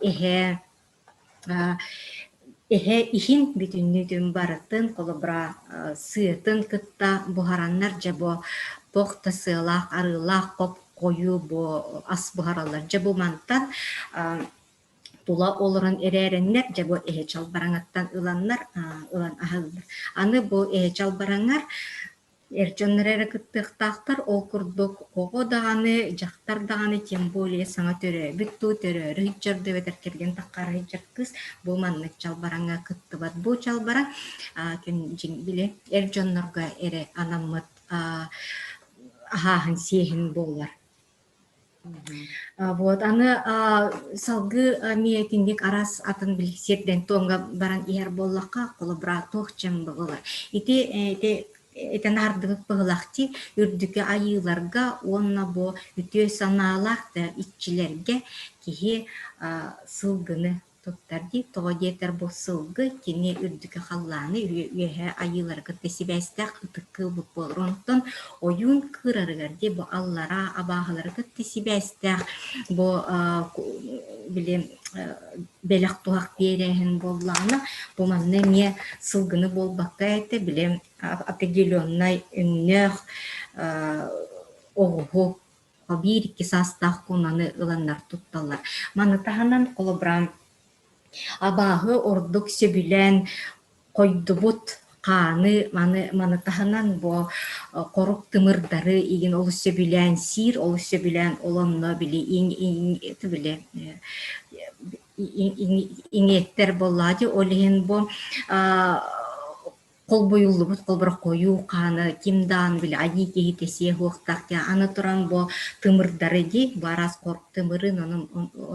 эһэ эһэ иһин бүтүннүүтүн барытын холобура сыатын кытта буһараннар дьэ бу туох да сыалаах арыылаах хоп хойуу бу ас буһараллар. Дьэ бу мантан тула олорон эрээрэннэр, дьэ бу эһэ чалбараҥыттан ыланнар ылан аһыыллар. Аны бу эһэ чалбараҥар эр дьоннор эрэ кыттыахтаахтар, ол курдук оҕо даҕаны, дьахтар даҕаны, тем более саҥа төрөөбүт дуу, төрөөрү сылдьар дуу эбэтэр кэргэн таххара сылдьар кыыс бу маннык чалбараҥҥа кыттыбат. Бу чалбараҥ дьиҥ били эр дьоннорго эрэ анаммыт аһааһын сиэһин буолар. Вот аны салгыы эмиэ итинник араас атын били сирдэн туомҥа баран иһэр буоллахха, холобура туох дьаҥ быһылар. Ити ити этэн аһардыбыт быһылах дии үрдүкү айыыларга уонна бу үтүө санаалаах да иччилэргэ киһи сылгыны туттар дии. Тоҕо диэтэр бу сылгы кини үрдүкү халлааны үөһэ айыылары кытта сибээстээх ытык кыылбыт буолар. Онтон ойуун кыырарыгар дии бу аллараа абааһылары кытта сибээстээх бу били бэлэх туһах биэрээһин буоллаҕына бу манна эмиэ сылгыны буолбакка этэ били определеннай өҥнөөх оҕуһу биир-икки саастаах куунаны ыланнар тутталлар. Маны таһынан холобура абааһы ордук сөбүлээн хойдубут хааны маны маны таһынан бу хорук тымырдары игин олус сөбүлээн сиир, олус сөбүлээн ол онно били били иҥиэттэр буоллаҕа дии ол иһин бу холбуйуллубут холборо хойуу хааны ким даҕаны били айыы киһитэ сиэ суохтаах диэн аны туран бу тымырдары дии бу араас хорук тымырын ону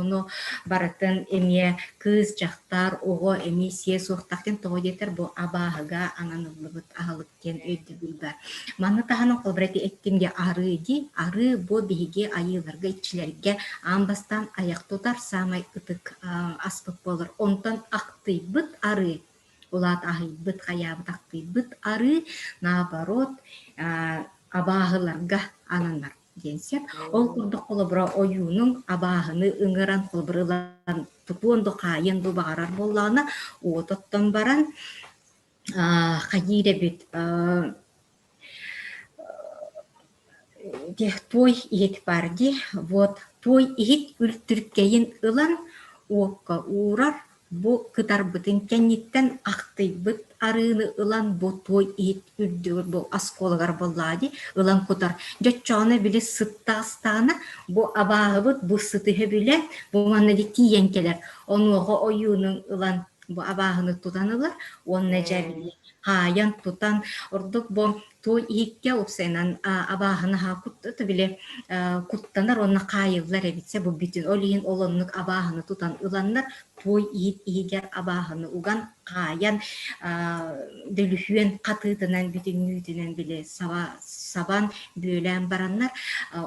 ону барытын эмиэ кыыс дьахтар оҕо эмиэ сиэ суохтаах диэн тоҕо диэтэр бу абааһыга ананыллыбыт аһылык диэн өйдөбүл баар. Маны таһынан холобура ити эттим дии арыы дии арыы бу биһиги айыыларга иччилэргэ аан бастаан айах тутар саамай ытык аспыт буолар. Онтон ахтыйбыт арыы Улаат аһыйбыт, хайаабыт ахтыйбыт арыы, наоборот, абааһыларга ананар диэн сөп. Ол курдук холобура ойуунуҥ абааһыны ыҥыран холобур ылан тутуон ду хаайыан ду баҕарар буоллаҕына уот оттон баран хайыыр эбит Туой иһит баар дии, вот туой иһит үлтүркэйин ылан уокка уурар. Бу кытарбытын кэнниттэн ахтыйбыт арыыны ылан бу туой иһит үрдүгэр бу оскуолагар буоллаҕа дии ылан кутар. Дьоччоҕуна били сыттаҕастаҕына бу абааһыбыт бу сытыһа билэн бу манна дии тиийэн кэлэр. Онуоха ойуунун ылан бу абааһыны тутан ылар уонна дьэ били хаайан тутан ордук бу туой иһиккэ уопсайынан абааһыны аһаа куттата били куттанар уонна хаайыллар эбит бу бүтүн ол иһин ол оннук абааһыны тутан ыланнар туой иһит иһигэр абааһыны уган хаайан дөлүһүөн хатыытынан бүтүннүүтүнэн били саба сабан бүөлээн бараннар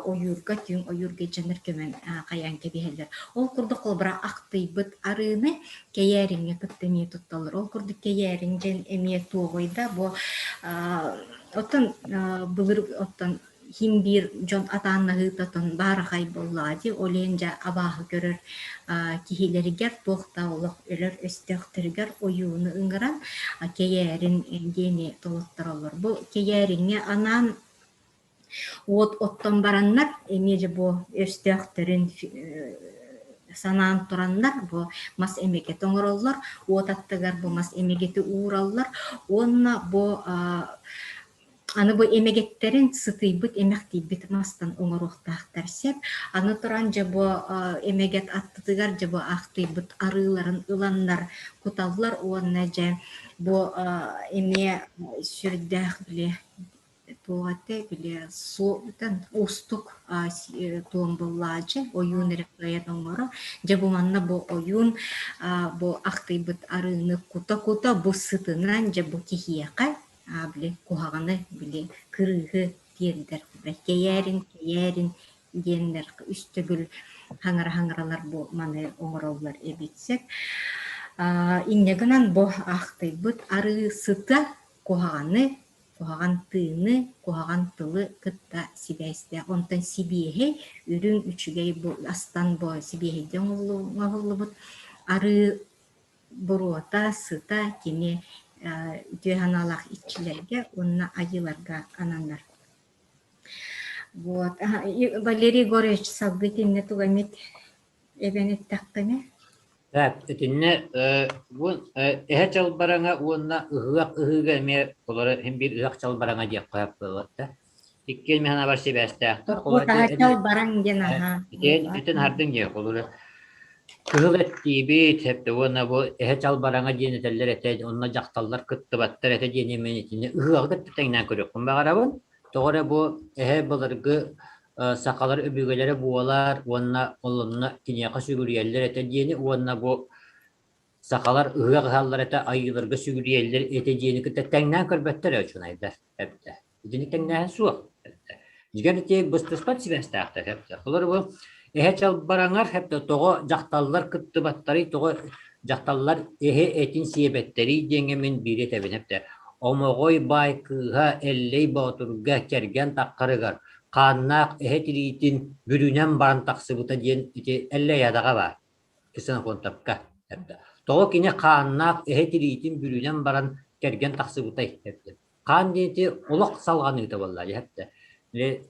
ойуурга түҥ ойуурга дьоннор көмөн хайаан кэбиһэллэр ол курдук холобура ахтыйбыт арыыны кэйээриҥҥэ кытта эмиэ тутталлар. Ол курдук кэйээриҥ диэн эмиэ туоҕуй да бу оттон былыр оттон хим биир дьон атааннаһыыта оттон баарахай буоллаҕа дии ол иһин дьэ абааһы көрөр киһилэригэр туох да олох өлөр өстөөхтөрүгэр ойууну ыҥыран кэйээрин диэни толоттороллор. Бу кэйээриҥҥэ анаан Уот оттон бараннар эмиэ дьэ бу өстөөхтөрүн санаан тураннар бу мас эмэгэти оҥороллор, уот аттыгар бу мас эмэгэти уураллар уонна бу аны бу эмэгэттэрин сытыйбыт эмэхтийбит мастан оҥоруохтаахтар сөп. Аны туран дьэ бу эмэгэт аттытыгар дьэ бу ахтыйбыт арыыларын ыланнар куталлар уонна дьэ бу эмиэ сүрдээх били туох этэ били суотан уустук туом буоллаачы ойуун эрэ кыайан оҥоро дьэ бу манна бу ойуун бу ахтыйбыт арыыны кута-кута бу сытынан дьэ бу киһиэхэ били куһаҕаны били кырыыһы тиэрдэр кэйээрин кэйээрин диэннэр үс төгүл хаҥара-хаҥаралар бу маны оҥороллор эбит сөп инньэ гынан бу ахтыйбыт арыы сыта куһаҕаны куһаҕан тыыны, куһаҕан тылы кытта сибээстээх. Онтон сибиэһэй, үрүҥ, үчүгэй бу астан бу сибиэһэйдии оҥоһуллубут арыы буруота, сыта кини үтүө санаалаах иччилэргэ уонна айыыларга ананар. Вот. Валерий Егорович салгыы итиннэ тугу эмит эбэн эттэххинэ? Так, итиннэ бу эһэ чалбараҥа уонна ыһыах ыһыыга эмиэ олоро иһин биир ыһыах чалбараҥа диэххэ сөп буолуо да. Иккиэн миһанабар сибээстээхтэр. Эһэ чалбараҥ диэн аһа. Итин итин хардыҥ диэ холура кыһыл эттиибит хэпте уонна бу эһэ чалбараҥа диэн этэллэр этэ онно дьахталлар кыттыбаттар этэ диэн мин итини ыһыаҕы кытта тэҥнээн көрүөхпүн баҕарабын. Тоҕо эрэ бу эһэ былыргы сахалар өбүгэлэрэ буолар уонна олонно киниэхэ сүгүрүйэллэр этэ диэни уонна бу сахалар ыһыах ыһаллар этэ айыыларга сүгүрүйэллэр этэ диэни кытта тэҥнээн көрбөттөр ээ учуонайдар эбитэ. Итини тэҥнээһин суох эбитэ. Дьигэр ити быстыспат сибээстээхтэр эбитэ. Олор бу эһэ чалбараҥар эбитэ тоҕо дьахталлар кыттыбаттарый, тоҕо дьахталлар эһэ этин сиэбэттэрий диэҥҥэ мин биири этэбин эбитэ. Омоҕой баай кыыһа Эллэй Боотурга кэргэн таххарыгар хааннаах эһэ тириитин бүрүнэн баран тахсыбыта диэн ити Эллэйадаҕа баар Ксенофонтовка эбитэ. Тоҕо кини хааннаах эһэ тириитин бүрүнэн баран кэргэн тахсыбытай эбитэ. Хаан диэн ити олох салҕаныыта буолла эбитэ.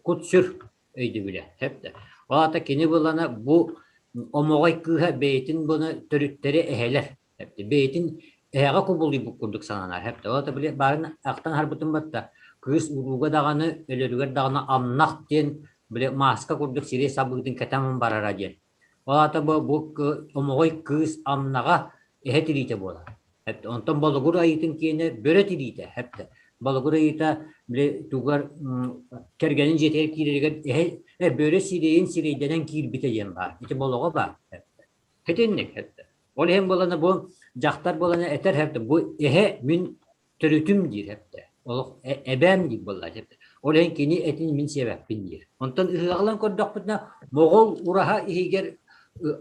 Кут-сүр өйдөбүлэ эбитэ. Ол аата кини былана бу омоҕой кыыһа бэйэтин буну төрүттэри эһэлэр Бэйэтин эһэҕэ кубулуйбут курдук сананар. Ол били баарын ахтан аһарбытым батта. Кыыс урууга даҕаны, өлөрүгэр даҕаны амнах диэн били мааска курдук сири сабыытын кэтэн барара диэн. Ол аата бу, бу омоҕой кыыс амнаҕа эһэ тириитэ буолар. Онтон Болугур айыытын киэнэ бөрө тириитэ. Болугур айыыта били тугар кэргэнин дьиэтигэр киирэригэр эһэ бөрө сирэйин сирэйдэнэн киирбитэ диэн баар. Ити болоҕо баар. Итинник. Ол иһин буолана бу дьахтар буолана этэр хэптэ бу эһэ мин төрүтүм диир хэптэ. Олох эбээм диир буолла хэптэ. Ол иһин кини этин мин сиэбэппин диир. Онтон ыһыаҕылан көрдөхпүтүнэ моҕол ураһа иһигэр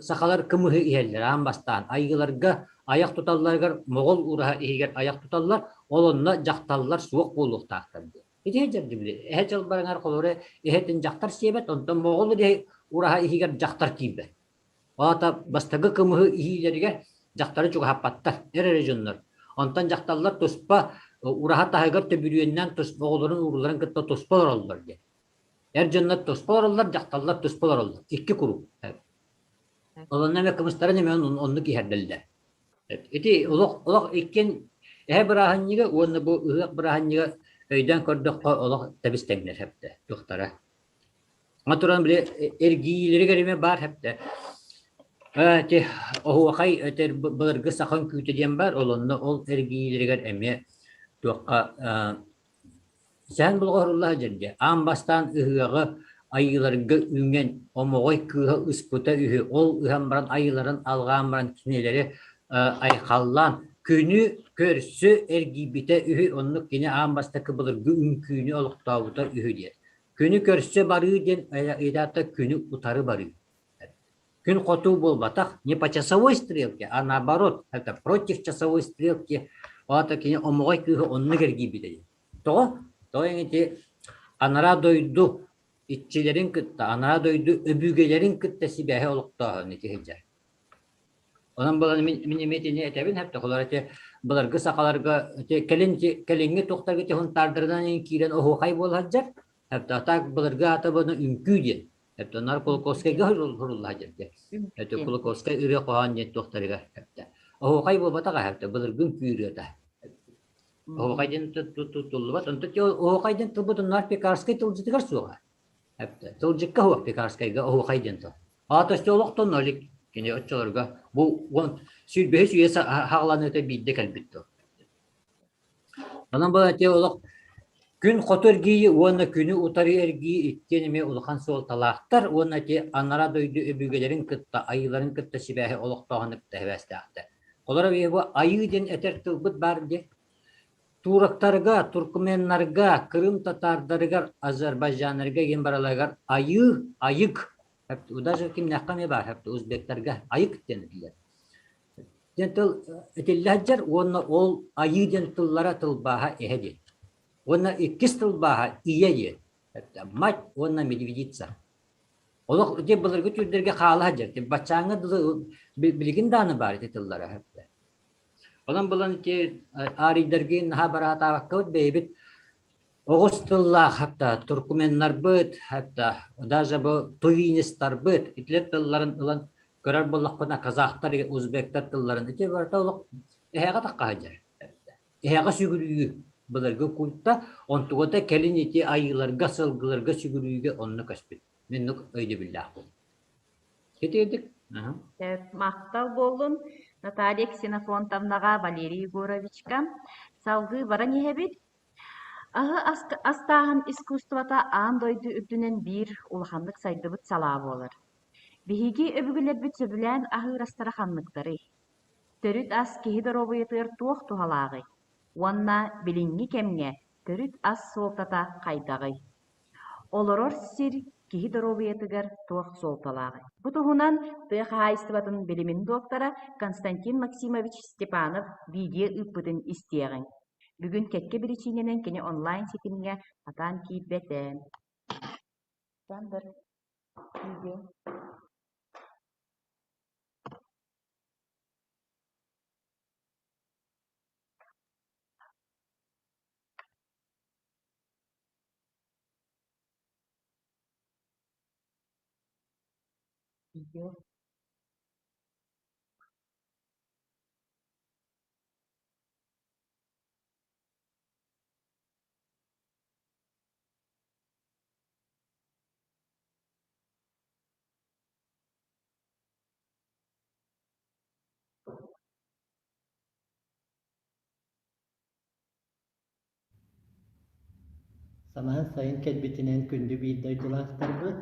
сахалар кымыһы иһэллэр аан бастаан айыыларга айах туталларыгар моҕол ураһа иһигэр айах туталлар ол онно дьахталлар суох буолуохтаахтар диэн. Ити дьэрдибили эһэ дьалбарыҥар холоро эһэтин дьахтар сиэбэт онтон моҕол ураһа иһигэр дьахтар киирбэт. Аата бастакы кымыһы иһиилэригэр дьахтары чугаһаппаттар, эр эрэ дьоннор. Онтон дьахталлар туспа ураһа таһыгар төбүрүөннээн туспа оҕолорун урууларын кытта туспа олороллор диэн. Эр дьоннор туспа олороллор, дьахталлар туспа олороллор. Икки куруук. Ол онно эмэ кымыстарын эмэ оннук иһэрдэллэр. Ити олох олох иккиэн эһэ бырааһынньыга уонна бу ыһыах бырааһынньыга өйдөөн көрдөххө олох тэбис тэҥнэр хэптэ туохтара. Ма туран били эргиилэригэр эмиэ баар хэптэ. Ити оһуохай этэр былыргы саха үҥкүүтэ диэн баар, ол онно ол эргиилэригэр эмиэ туохха Сэһэн Болҕоһурулла сылдьар дии, аан бастаан ыһыаҕы айыыларга үҥэн Омоҕой кыыһа ыспыта үһү, ол ыһан баран айыыларын алҕаан баран кинилэри айхаллаан күнү көрсө эргийбитэ үһү, оннук кини аан бастакы былыргы үҥкүүнү олохтообута үһү диэн. Күнү көрсө барыы диэн ыйдаата күнү утары барыы. Күн хоту буолбатах, не по часовой стрелке, а наоборот, это против часовой стрелки, аата кини Омоҕой кыыһы оннук эргийбитэ диэн. Тоҕо? Тоҕо ити анараа дойду иччилэрин кытта, анараа дойду өбүгэлэрин кытта сибээһи олохтооһун ити сылдьар. Онон буолан мин, мин эмиэ итини этэбин хэптэ холор ити былыргы сахаларга ити кэлин кэлиҥҥи туохтарга ити хунтаардарынан киирэн оһуохай буола сылдьар. Хэптэ а так былыргы аата буолан үҥкүү диэн. Хэптэ нар Кулаковскайга сурулла сылдьар диэн. Хэптэ Кулаковскай ырыа хоһоон диэн туохтарыгар хэптэ. Оһуохай буолбатах хэптэ былыргы үҥкүү ырыата. Оһуохай диэн туттуллубат. Онтон оһуохай диэн тылбыт онноор Пекарскай тылдьытыгар суоҕа. Тылдьыкка суох Пекарскайга оһуохай диэн тыл. Аата өссө олохтонно илик кини оччолорго бу уон сүүрбэһис үйэ саҕаланыыта биирдэ кэлбит тыл. Онон бу ити олох күн хоту эргийии уонна күнү утары эргийии иккиэн эмиэ улахан суолталаахтар уонна ити анараа дойду өбүгэлэрин кытта, айыыларын кытта сибээһи олохтооһуну кытта сибээстээхтэр. Олор бу айыы диэн этэр тылбыт баар дии. Турактарга, туркменнарга, Крым татаардарыгар, азербайджаннарга диэн бараларыгар айыы, айык, даже кимнээххэ эмиэ баар, узбектарга айык диэн этилэр. Диэн тыл этиллэ сылдьар уонна ол айыы диэн тыллара тылбааһа эһэ диэн. Уонна иккис тылбааһа ийэ диэн. Мать уонна медведица. Олох ити былыргы түүрдэргэ хаала сылдьар. Баччааҥҥа дылы билигин даҕаны баар ити тыллара. Онон булан ити арийдаргыын наһаа бараатаабаккабыт бэйэбит оҕус тыллаах хатта туркменнарбыт хатта даже бу тувинистарбыт итилэр тылларын ылан көрөр буоллахпына казахтар узбектар тылларын ити барыта олох эһээҕэ тахха сылдьар. Эһээҕэ сүгүрүйүү былыргы культа онтугата кэлин ити айыыларга сылгыларга сүгүрүйүүгэ онно көспүт. Миннук өйдөбүллээхпин. Итиэрдик. Махтал буоллун Наталья Ксенофонтовнаҕа, Валерий Егоровичка. Салгыы баран иһэбит. Аһы астааһын искусствота аан дойду үрдүнэн биир улаханнык сайдыбыт салаа буолар. Биһиги өбүгэлэрбит сөбүлээн аһыыр астара ханныктарый? Төрүт ас киһи доруобуйатыгар туох туһалааҕый? Уонна билиҥҥи кэмҥэ төрүт ас суолтата хайдаҕый? Олорор сир киһи доруобуйатыгар туох суолталааҕый? Бу туһунан тыа хаһаайыстыбатын билимин доктора Константин Максимович Степанов видео ыыппытын истиэҕиҥ. Бүгүн кэккэ биричиинэнэн кини онлайн ситимҥэ сатаан киирбэтэ. Видео. Видео. Самаан сайын кэлбитинэн күндү биир дойдулаахтарбыт,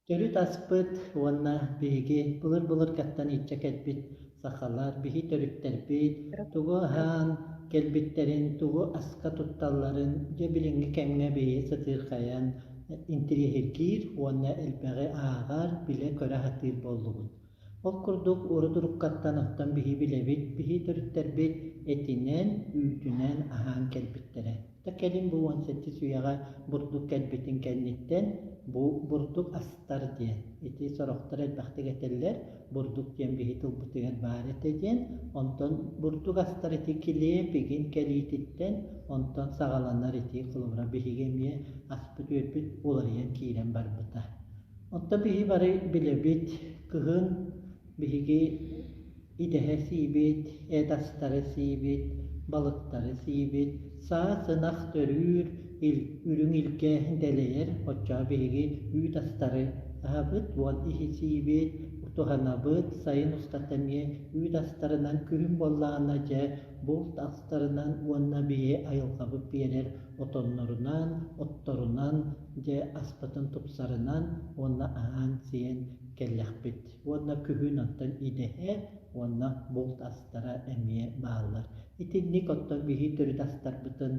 төрүт аспыт уонна биһиги былыр-былыргаттан илдьэ кэлбит сахалар, биһи төрүттэрбит тугу аһаан кэлбиттэрин, тугу аска тутталларын дьэ билиҥҥи кэмҥэ биһиги сытыырхайан интириэһиргиир уонна элбэҕи ааҕар, билэ-көрө сатыыр буоллубут. Ол курдук урут-уруккаттан оттон биһи билэбит, биһи төрүттэрбит этинэн, үүтүнэн аһаан кэлбиттэрэ. Да кэлин бу 17 үйэҕэ бурдук кэлбитин кэнниттэн бу бурдук астар диэн, ити сорохтор элбэхтик этэллэр, бурдук диэн биһи тылбытыгар баар этэ диэн, онтон бурдук астар ити килиэп игин кэлиититтэн онтон саҕаланар ити холобура биһиги эмиэ аспыт-үөлбүт уларыйан киирэн барбыта. Оттон биһи бары билэбит, кыһын биһиги Идэһэ сиибит, эт астары сиибит, балыктары сиибит, саас ынах төрүүр, үрүҥ илгэ дэлэйэр, оччоҕо биһиги үүт астары аһабыт уон иһи сиибит, туһанабыт, сайын устата эмиэ үүт астарынан күһүн буоллаҕына дьэ булт астарынан уонна биһи айылҕабыт биэрэр отоннорунан, отторунан дьэ аспытын тупсарынан уонна аһаан-сиэн кэллэхпит. Уонна күһүн онтон идэһэ уонна булт астара эмиэ бааллар. Итинник оттон биһи төрүт астарбытын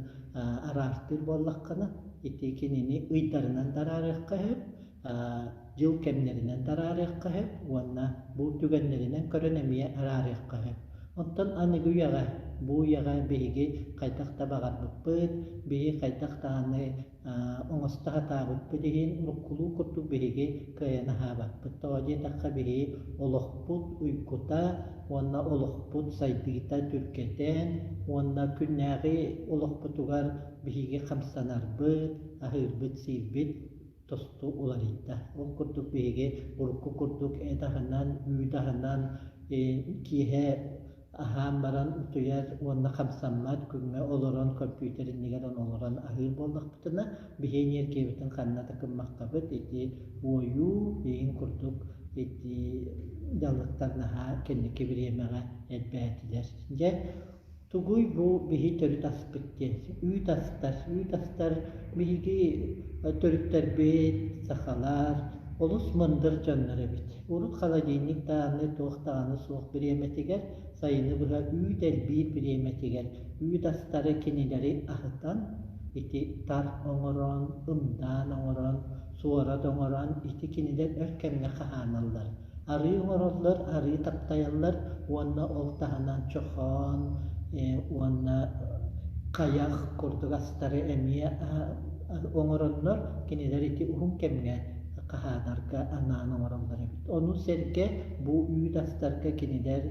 араартыыр буоллаххына, ити кинини ыйдарынан дараарыахха сөп, дьыл кэмнэринэн дараарыахха сөп уонна бу түгэннэринэн көрөн эмиэ араарыахха сөп. Оттон аныгы үйэҕэ, бу үйэҕэ биһиги хайдах да баҕарбыппыт, биһи хайдах даҕаны оҥосто сатаабыппыт иһин уруккулуу курдук биһиги кыайан аһаабаппыт. Тоҕо диэтэххэ биһиги олохпут уйгута уонна олохпут сайдыыта түргэтээн уонна күннээҕи олохпутугар биһиги хамсанарбыт, аһыырбыт-сиирбит тосту уларыйда. Ол курдук биһиги урукку курдук эт аһынан, үүт аһынан киэһэ аһаан баран утуйар уонна хамсаммат күҥҥэ олорон компьютер иннигэр олорон аһыыр буоллахпытына, биһи эниэргийэбитин ханна да гыммаккабыт ити уойуу игин курдук ити дьаллыктар наһаа кэнники бириэмэҕэ элбээтилэр. Дьэ, Тугуй бу биһи төрүт аспыт диэн? Үүт астар. Үүт астар биһиги төрүттэрбит, сахалар олус мындыр дьоннор эбит. Урут холодильник даҕаны туох даҕаны суох бириэмэтигэр, сайыны быһа үүт элбиир бириэмэтигэр үүт астары кинилэри аһытан, ити тар оҥорон, ымдаан оҥорон, суорат оҥорон ити кинилэр өр кэмҥэ хаһааналлар. Арыы оҥороллор, арыы таптайаллар уонна ол таһынан чохоон уонна хайах курдук астары эмиэ оҥороннор, кинилэр ити уһун кэмҥэ хаһаанарга анаан оҥороллор эбит. Ону сэргэ бу үүт астарга кинилэр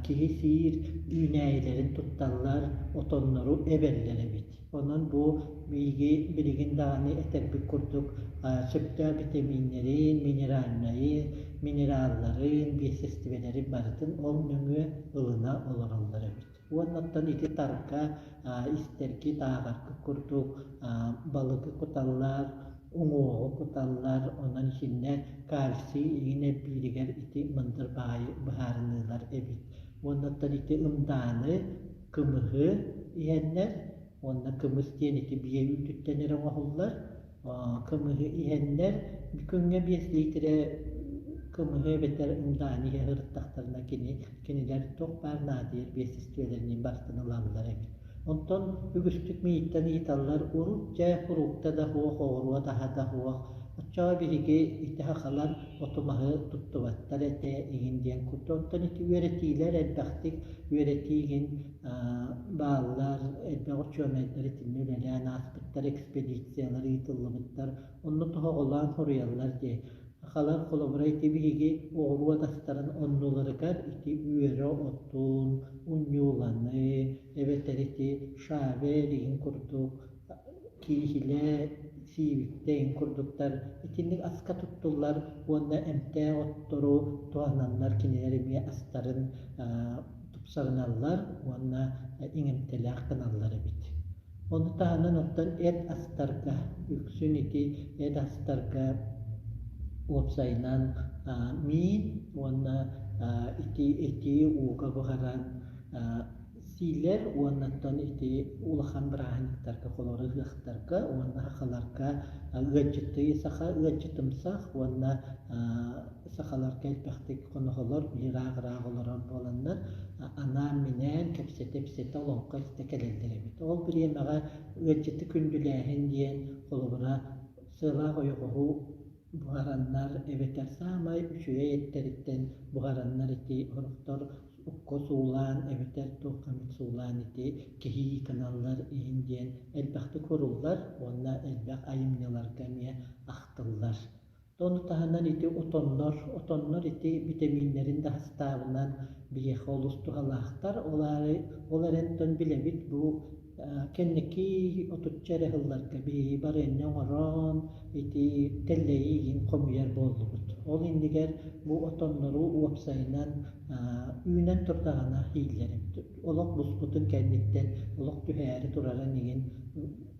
киһи сиир үүнээйилэрин тутталлар, отоннору эбэллэр эбит. Онон бу биһиги билигин даҕаны этэрбит курдук сөптөөх битэмииннэрин, минеральнайын, минералларын, биэссэстибэлэрин барытын ол нөҥүө ылына олороллор эбит. Уонна оттон ити тарга истэргит, ааҕаргыт курдук балыгы куталлар, уҥуоҕу куталлар, онон итиннэ кальций иҥин элбииригэр ити мындыр баҕайы быһаарыныылар эбит. Уонна оттон ити ымдааны кымыһы иһэннэр уонна кымыс диэн ити биэ үүтүттэн эрэ оҥоһуллар. Кымыһы иһэннэр күҥҥэ 5 литрэ кымыһы эбэтэр ымдааны иһэ сырыттахтарына кини кинилэр туох баар наадыйар биэссэстибэлэрин барытын ылаллар эбит. Онтон үгүстүк мииттэн ыйыталлар урут дьэ фрукта да суох, оҕуруот аһа да суох. Оччоҕо биһиги ити сахалар оту-маһы туттубаттар этэ игин диэн курдук. Онтон ити үөрэтиилэр элбэхтик үөрэтии игин бааллар, элбэх учуонайдар итиннэ үлэлээн ааспыттар, экспедициялар ыытыллыбыттар. Онно тоһоҕолоон суруйаллар дии. Сахалар холобура ити биһиги оҕуруот астарын оннуларыгар ити үөрэ отун, унньууланы, эбэтэр ити шавель игин курдук кииһилэ, сиибиктэ игин курдуктар итинник аска туттуллар уонна эмтээх оттору туһананнар кинилэр эмиэ астарын тупсарыналлар уонна иҥэмтэлээх гыналлар эбит. Ону таһынан оттон эт астарга, үксүн ити эт астарга уопсайынан миин уонна ити итии ууга буһаран сиилэр уонна оттон ити улахан бырааһынньыктарга холобура ыһыахтарга уонна сахаларга ыалдьыттыы саха ыалдьытымсах уонна сахаларга элбэхтик хоноһолор ыраах-ыраах олорор буоланнар анаан-минээн кэпсэтэ-ипсэтэ олоҥхо истэ кэлэллэр эбит. Ол бириэмэҕэ ыалдьыты күндүлээһин диэн холобура сыалаах ойоҕоһу буһараннар эбэтэр саамай үчүгэй эттэриттэн буһараннар ити сорохтор укка суулаан эбэтэр туохха эмит суулаан ити кэһии гыналлар иһин диэн элбэхтик суруллар уонна элбэх айымньыларга эмиэ ахтыллар. Ону таһынан ити отоннор, отоннор ити битэмииннэрин да састаабынан биһиэхэ олус туһалаахтар. Ол аайы ол эрэн билэбит бу. Кэнники отучча эрэ сылларга биһиги барыанньа оҥорон, ити тэллэйи игин хомуйар буоллубут. Ол иннигэр бу отоннору уопсайынан үүнэн турдаҕына ииллэр эбит. Олох буспутун кэнниттэн олох түһээри турарын игин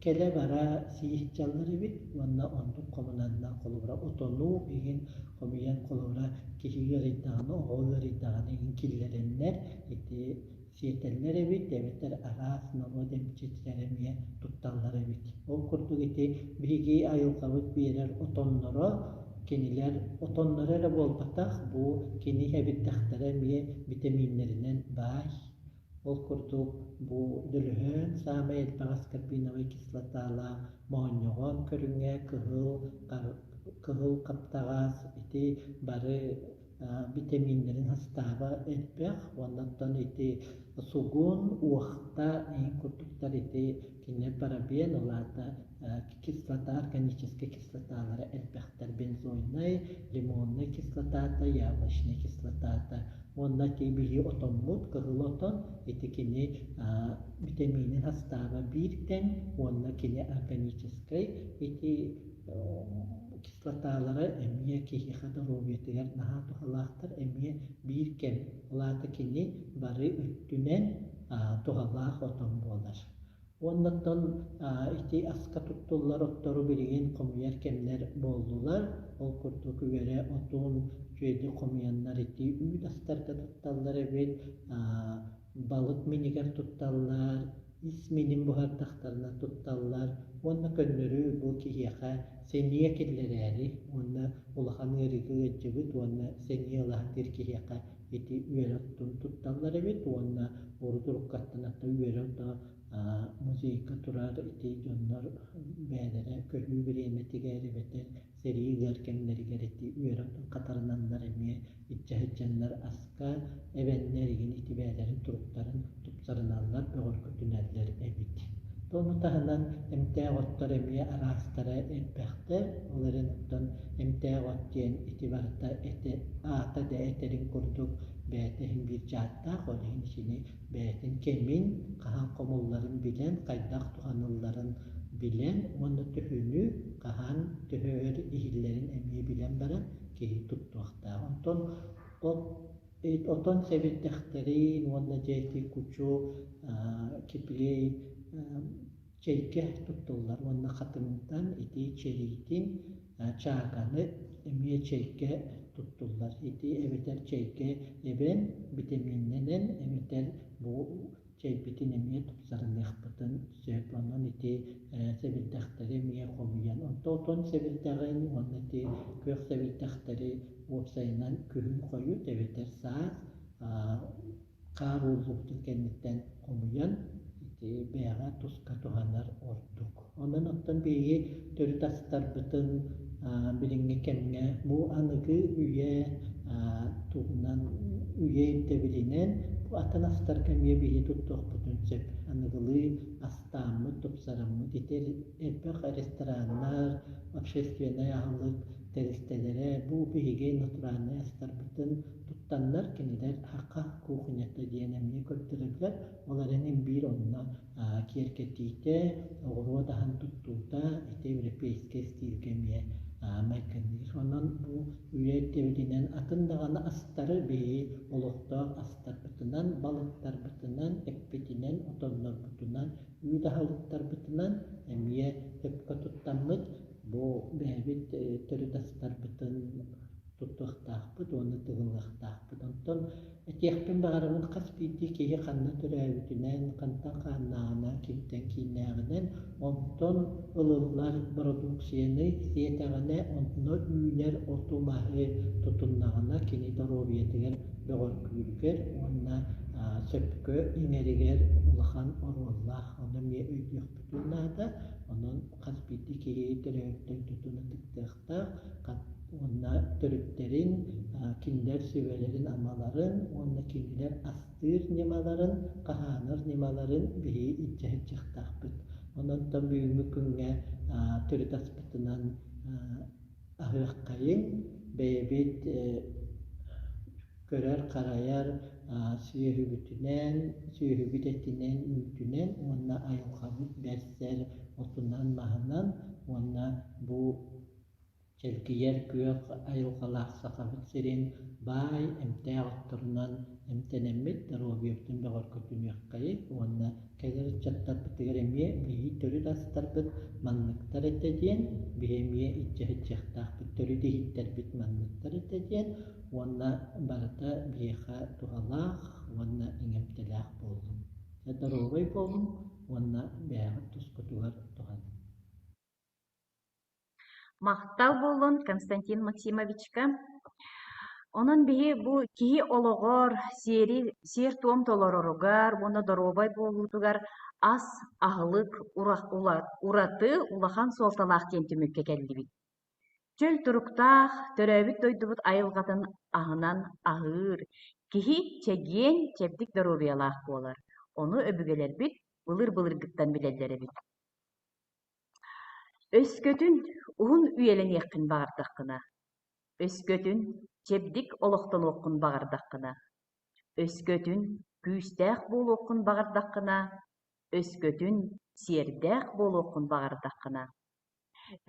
кэлэ-бара сии сылдьаллар эбит уонна оннук хомунаннар холобура отону игин хомуйан холобура киһи ыарыйдаҕына, оҕо ыарыйдаҕына игин киллэрэннэр ити сиэтэллэр эбит эбэтэр араас норуот эмчиттэрэ эмиэ тутталлар эбит. Ол курдук ити биһиги айылҕабыт биэрэр отонноро кинилэр отонноро эрэ буолбатах, бу кини эбиттэхтэрэ эмиэ битэмииннэринэн баай. Ол курдук бу дөлүһөөн саамай элбэх аскорбиновай кислоталаах моонньоҕон көрүҥэ кыһыл, кыһыл хаптаҕас ити бары битэмииннэрин састааба элбэх уонна оттон ити сугун, уохта иһин курдуктар ити кинилэр парабен, ол аата кислота, органическай кислоталара элбэхтэр бензойнай, лимоннай кислотата, яблочнай кислотата уонна ити биһи отоммут кыһыл отон ити кини битэмиинин састааба биир тэҥ уонна кини органическай ити кислоталара эмиэ киһиэхэ доруобуйатыгар наһаа туһалаахтар, эмиэ биир кэм, ол аата кини бары өттүнэн туһалаах отон буолар. Уонна оттон ити аска туттуллар оттору билигин хомуйар кэмнэр буоллулар. Ол курдук үөрэ отун үчүгэйдик хомуйаннар ити үүт астарга тутталлар эбит, балык минигэр тутталлар, ис минин буһардахтарына тутталлар уонна көннөрү бу киһиэхэ сэниэ киллэрээри уонна улахан ыарыыга ыалдьыбыт уонна сэниэ ыла сатыыр киһиэхэ ити үөрэ оттун тутталлар эбит уонна урут уруккаттан ата үөрэ ото музейга турар ити дьоннор бэйэлэрэ көһүү бириэмэтигэр эбэтэр сэрии ыар кэмнэригэр ити үөрэ отун хатарынаннар эмиэ илдьэ сылдьаннар аска эбэннэр игин ити бэйэлэрин туруктарын тупсарыналлар, бөҕөргөтүнэллэр эбит. Ону таһынан эмтээх оттор эмиэ араастара элбэхтэр. Ол эрэн оттон эмтээх от диэн ити барыта этэ, аата да этэрин курдук бэйэтэ иһин биир дьааттаах, ол иһин итини бэйэтин кэмин, хаһан хомулларын билэн, хайдах туһанылларын билэн уонна төһөнү, хаһан, төһө өр иһиллэрин эмиэ билэн баран киһи туттуохтаах. Онтон от отон сэбирдэхтэрин уонна дьэ ити кучу киплей чэйгэ туттуллар уонна хатыҥтан ити чэриитин чааганы эмиэ чэйгэ туттуллар. Ити эбэтэр чэйгэ эбэн битэмииннэнэн эбэтэр бу чэйбитин эмиэ тупсарыныахпытын сөп. Онон ити сэбирдэхтэри эмиэ хомуйан, онтон отон сэбирдэҕин уонна ити күөх сэбирдэхтэри уопсайынан күһүн хойут эбэтэр саас хаар ууллубутун кэнниттэн хомуйан ити бэйэҕэ туска туһанар ордук. Онон оттон биһиги төрүт астарбытын билиҥҥи кэмҥэ бу аныгы үйэ туһунан үйэ ирдэбилинэн бу атын астарга эмиэ биһиги туттуохпутун сөп. Аныгылыы астааммыт, тупсараммыт ити элбэх рестораннар, общественнай аһылык тэрилтэлэрэ бу биһиги натуральнай астарбытын туттаннар кинилэр саха кухнята диэн эмиэ көрдөрөллөр. Ол эрэн биир онно киэргэтиитэ, оҕуруот аһын туттуута ити европейскай стилгэ эмиэ майгынныыр. Онон бу үйэ ирдэбилинэн атын даҕаны астары биһиги олохтоох астарбытынан, балыктарбытынан, эппитинэн, отоннорбутунан, үүт аһылыктарбытынан эмиэ сөпкө туттаммыт бу бэйэбит төрүт астарбытын туттуохтаахпыт уонна тыгыллыахтаахпыт. Онтон этиэхпин баҕарабын хас биирдии киһи ханна төрөөбүтүнэн, хантан хааннааҕынан, кимтэн кииннээҕинэн, онтон ылыллар бородууксуйаны сиэтэҕинэ, онно үүнэр оту-маһы тутуннаҕына кини доруобуйатыгар бөҕөргүүрүгэр уонна сөпкө иҥэригэр улахан оруоллаах. Ону эмиэ өйдүөхпүтүн наада. Онон хас биирдии киһи төрөөбүт дойдутун ытыктыахтаах, уонна төрүттэрин, кинилэр сүбэлэрин-амаларын уонна кинилэр астыыр ньымаларын, хаһаанар ньымаларын биһиги илдьэ сылдьыахтаахпыт. Онон бүгүҥҥү күҥҥэ төрүт аспытынан аһыаххайыҥ, бэйэбит көрөр-харайар, сүөһүбүтүнэн, сүөһүбүт этинэн, үүтүнэн уонна айылҕабыт бэрсэр отунан-маһынан уонна бу Чэлгийэр күөх айылҕалаах Сахабыт сирин баай эмтээх отторунан эмтэнэммит доруобуйабытын бөҕөргөтүнүөххэйиҥ уонна кэлэр ыччаттарбытыгар эмиэ биһиги төрүт астарбыт манныктар этэ диэн биһи эмиэ илдьэ сылдьыахтаахпыт, төрүт иһиттэрбит манныктар этэ диэн уонна барыта биһиэхэ туһалаах уонна иҥэмтэлээх буоллун. Дьэ доруобай буолуҥ уонна бэйэҕит тускутугар туһаныҥ. Махтал буоллун Константин Максимовичка. Онон биһи бу киһи олоҕор сиэри сиэр-туом толороругар уонна доруобай буолуутугар ас, аһылык ураты улахан суолталаах диэн түмүккэ кэллибит. Чөл туруктаах, төрөөбүт дойдубут айылҕатын аһынан аһыыр, киһи чэгиэн, чэбдик доруобуйалаах буолар. Ону өбүгэлэрбит былыр-былыргыттан билэллэр эбит. Өскөтүн уһун үйэлэниэххин баҕардаххына, өскөтүн чэбдик олохтонуоххун баҕардаххына, өскөтүн күүстээх буолуоххун баҕардаххына, өскөтүн сиэрдээх буолуоххун баҕардаххына,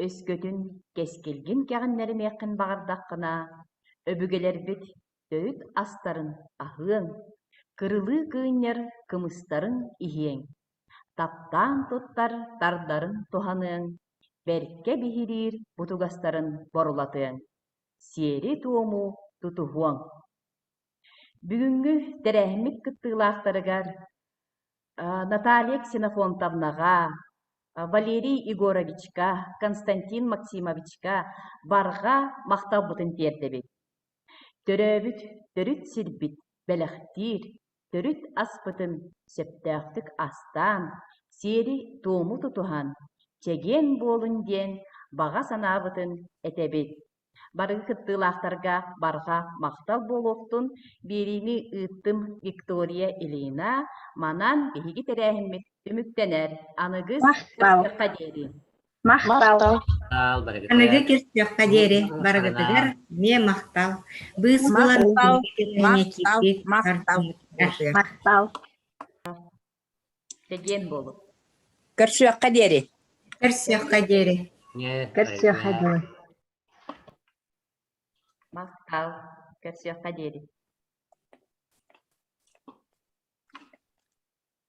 өскөтүн кэскилгин кэҕиннэримиэххин баҕардаххына, өбүгэлэрбит төрүт астарын аһыаҥ, кырылыы кыынньар кымыстарын иһиэҥ Таптаан туттар тардарын туһаныаҥ, бэркэ биһириир бутугастарын борулатыаҥ, сиэри-туому тутуһуоҥ. Бүгүҥҥү тэрээһиммит кыттыылаахтарыгар Наталья Ксенофонтовнаҕа, Валерий Егоровичка, Константин Максимовичка барҕа махталбытын тиэрдэбит. Төрөөбүт төрүт сирбит бэлэхтиир төрүт аспытын сөптөөхтүк астаан, сиэри-туому тутуһан, чэгиэн буолун диэн баҕа санаабытын этэбит. Бары кыттыылаахтарга барҕа махтал буолуохтун, биэриини ыыттым Виктория Ильина. Манан биһиги тэрээһиммит түмүктэнэр. Аныгыс Махтал. көрсүөххэ диэри. Махтал. Махтал барыгытыгар. Аныгы киртиэххэ диэри барыгытыгар эмиэ махтал. Быыс булан Махтал. биһиги Махтал. киирбит Махтал. артыыстар. Махтал. Чэгиэн буолун. Көрсүөххэ диэри. Көрсүөххэ диэри. Көрсүөххэ диэри. Махтал. Көрсүөххэ диэри.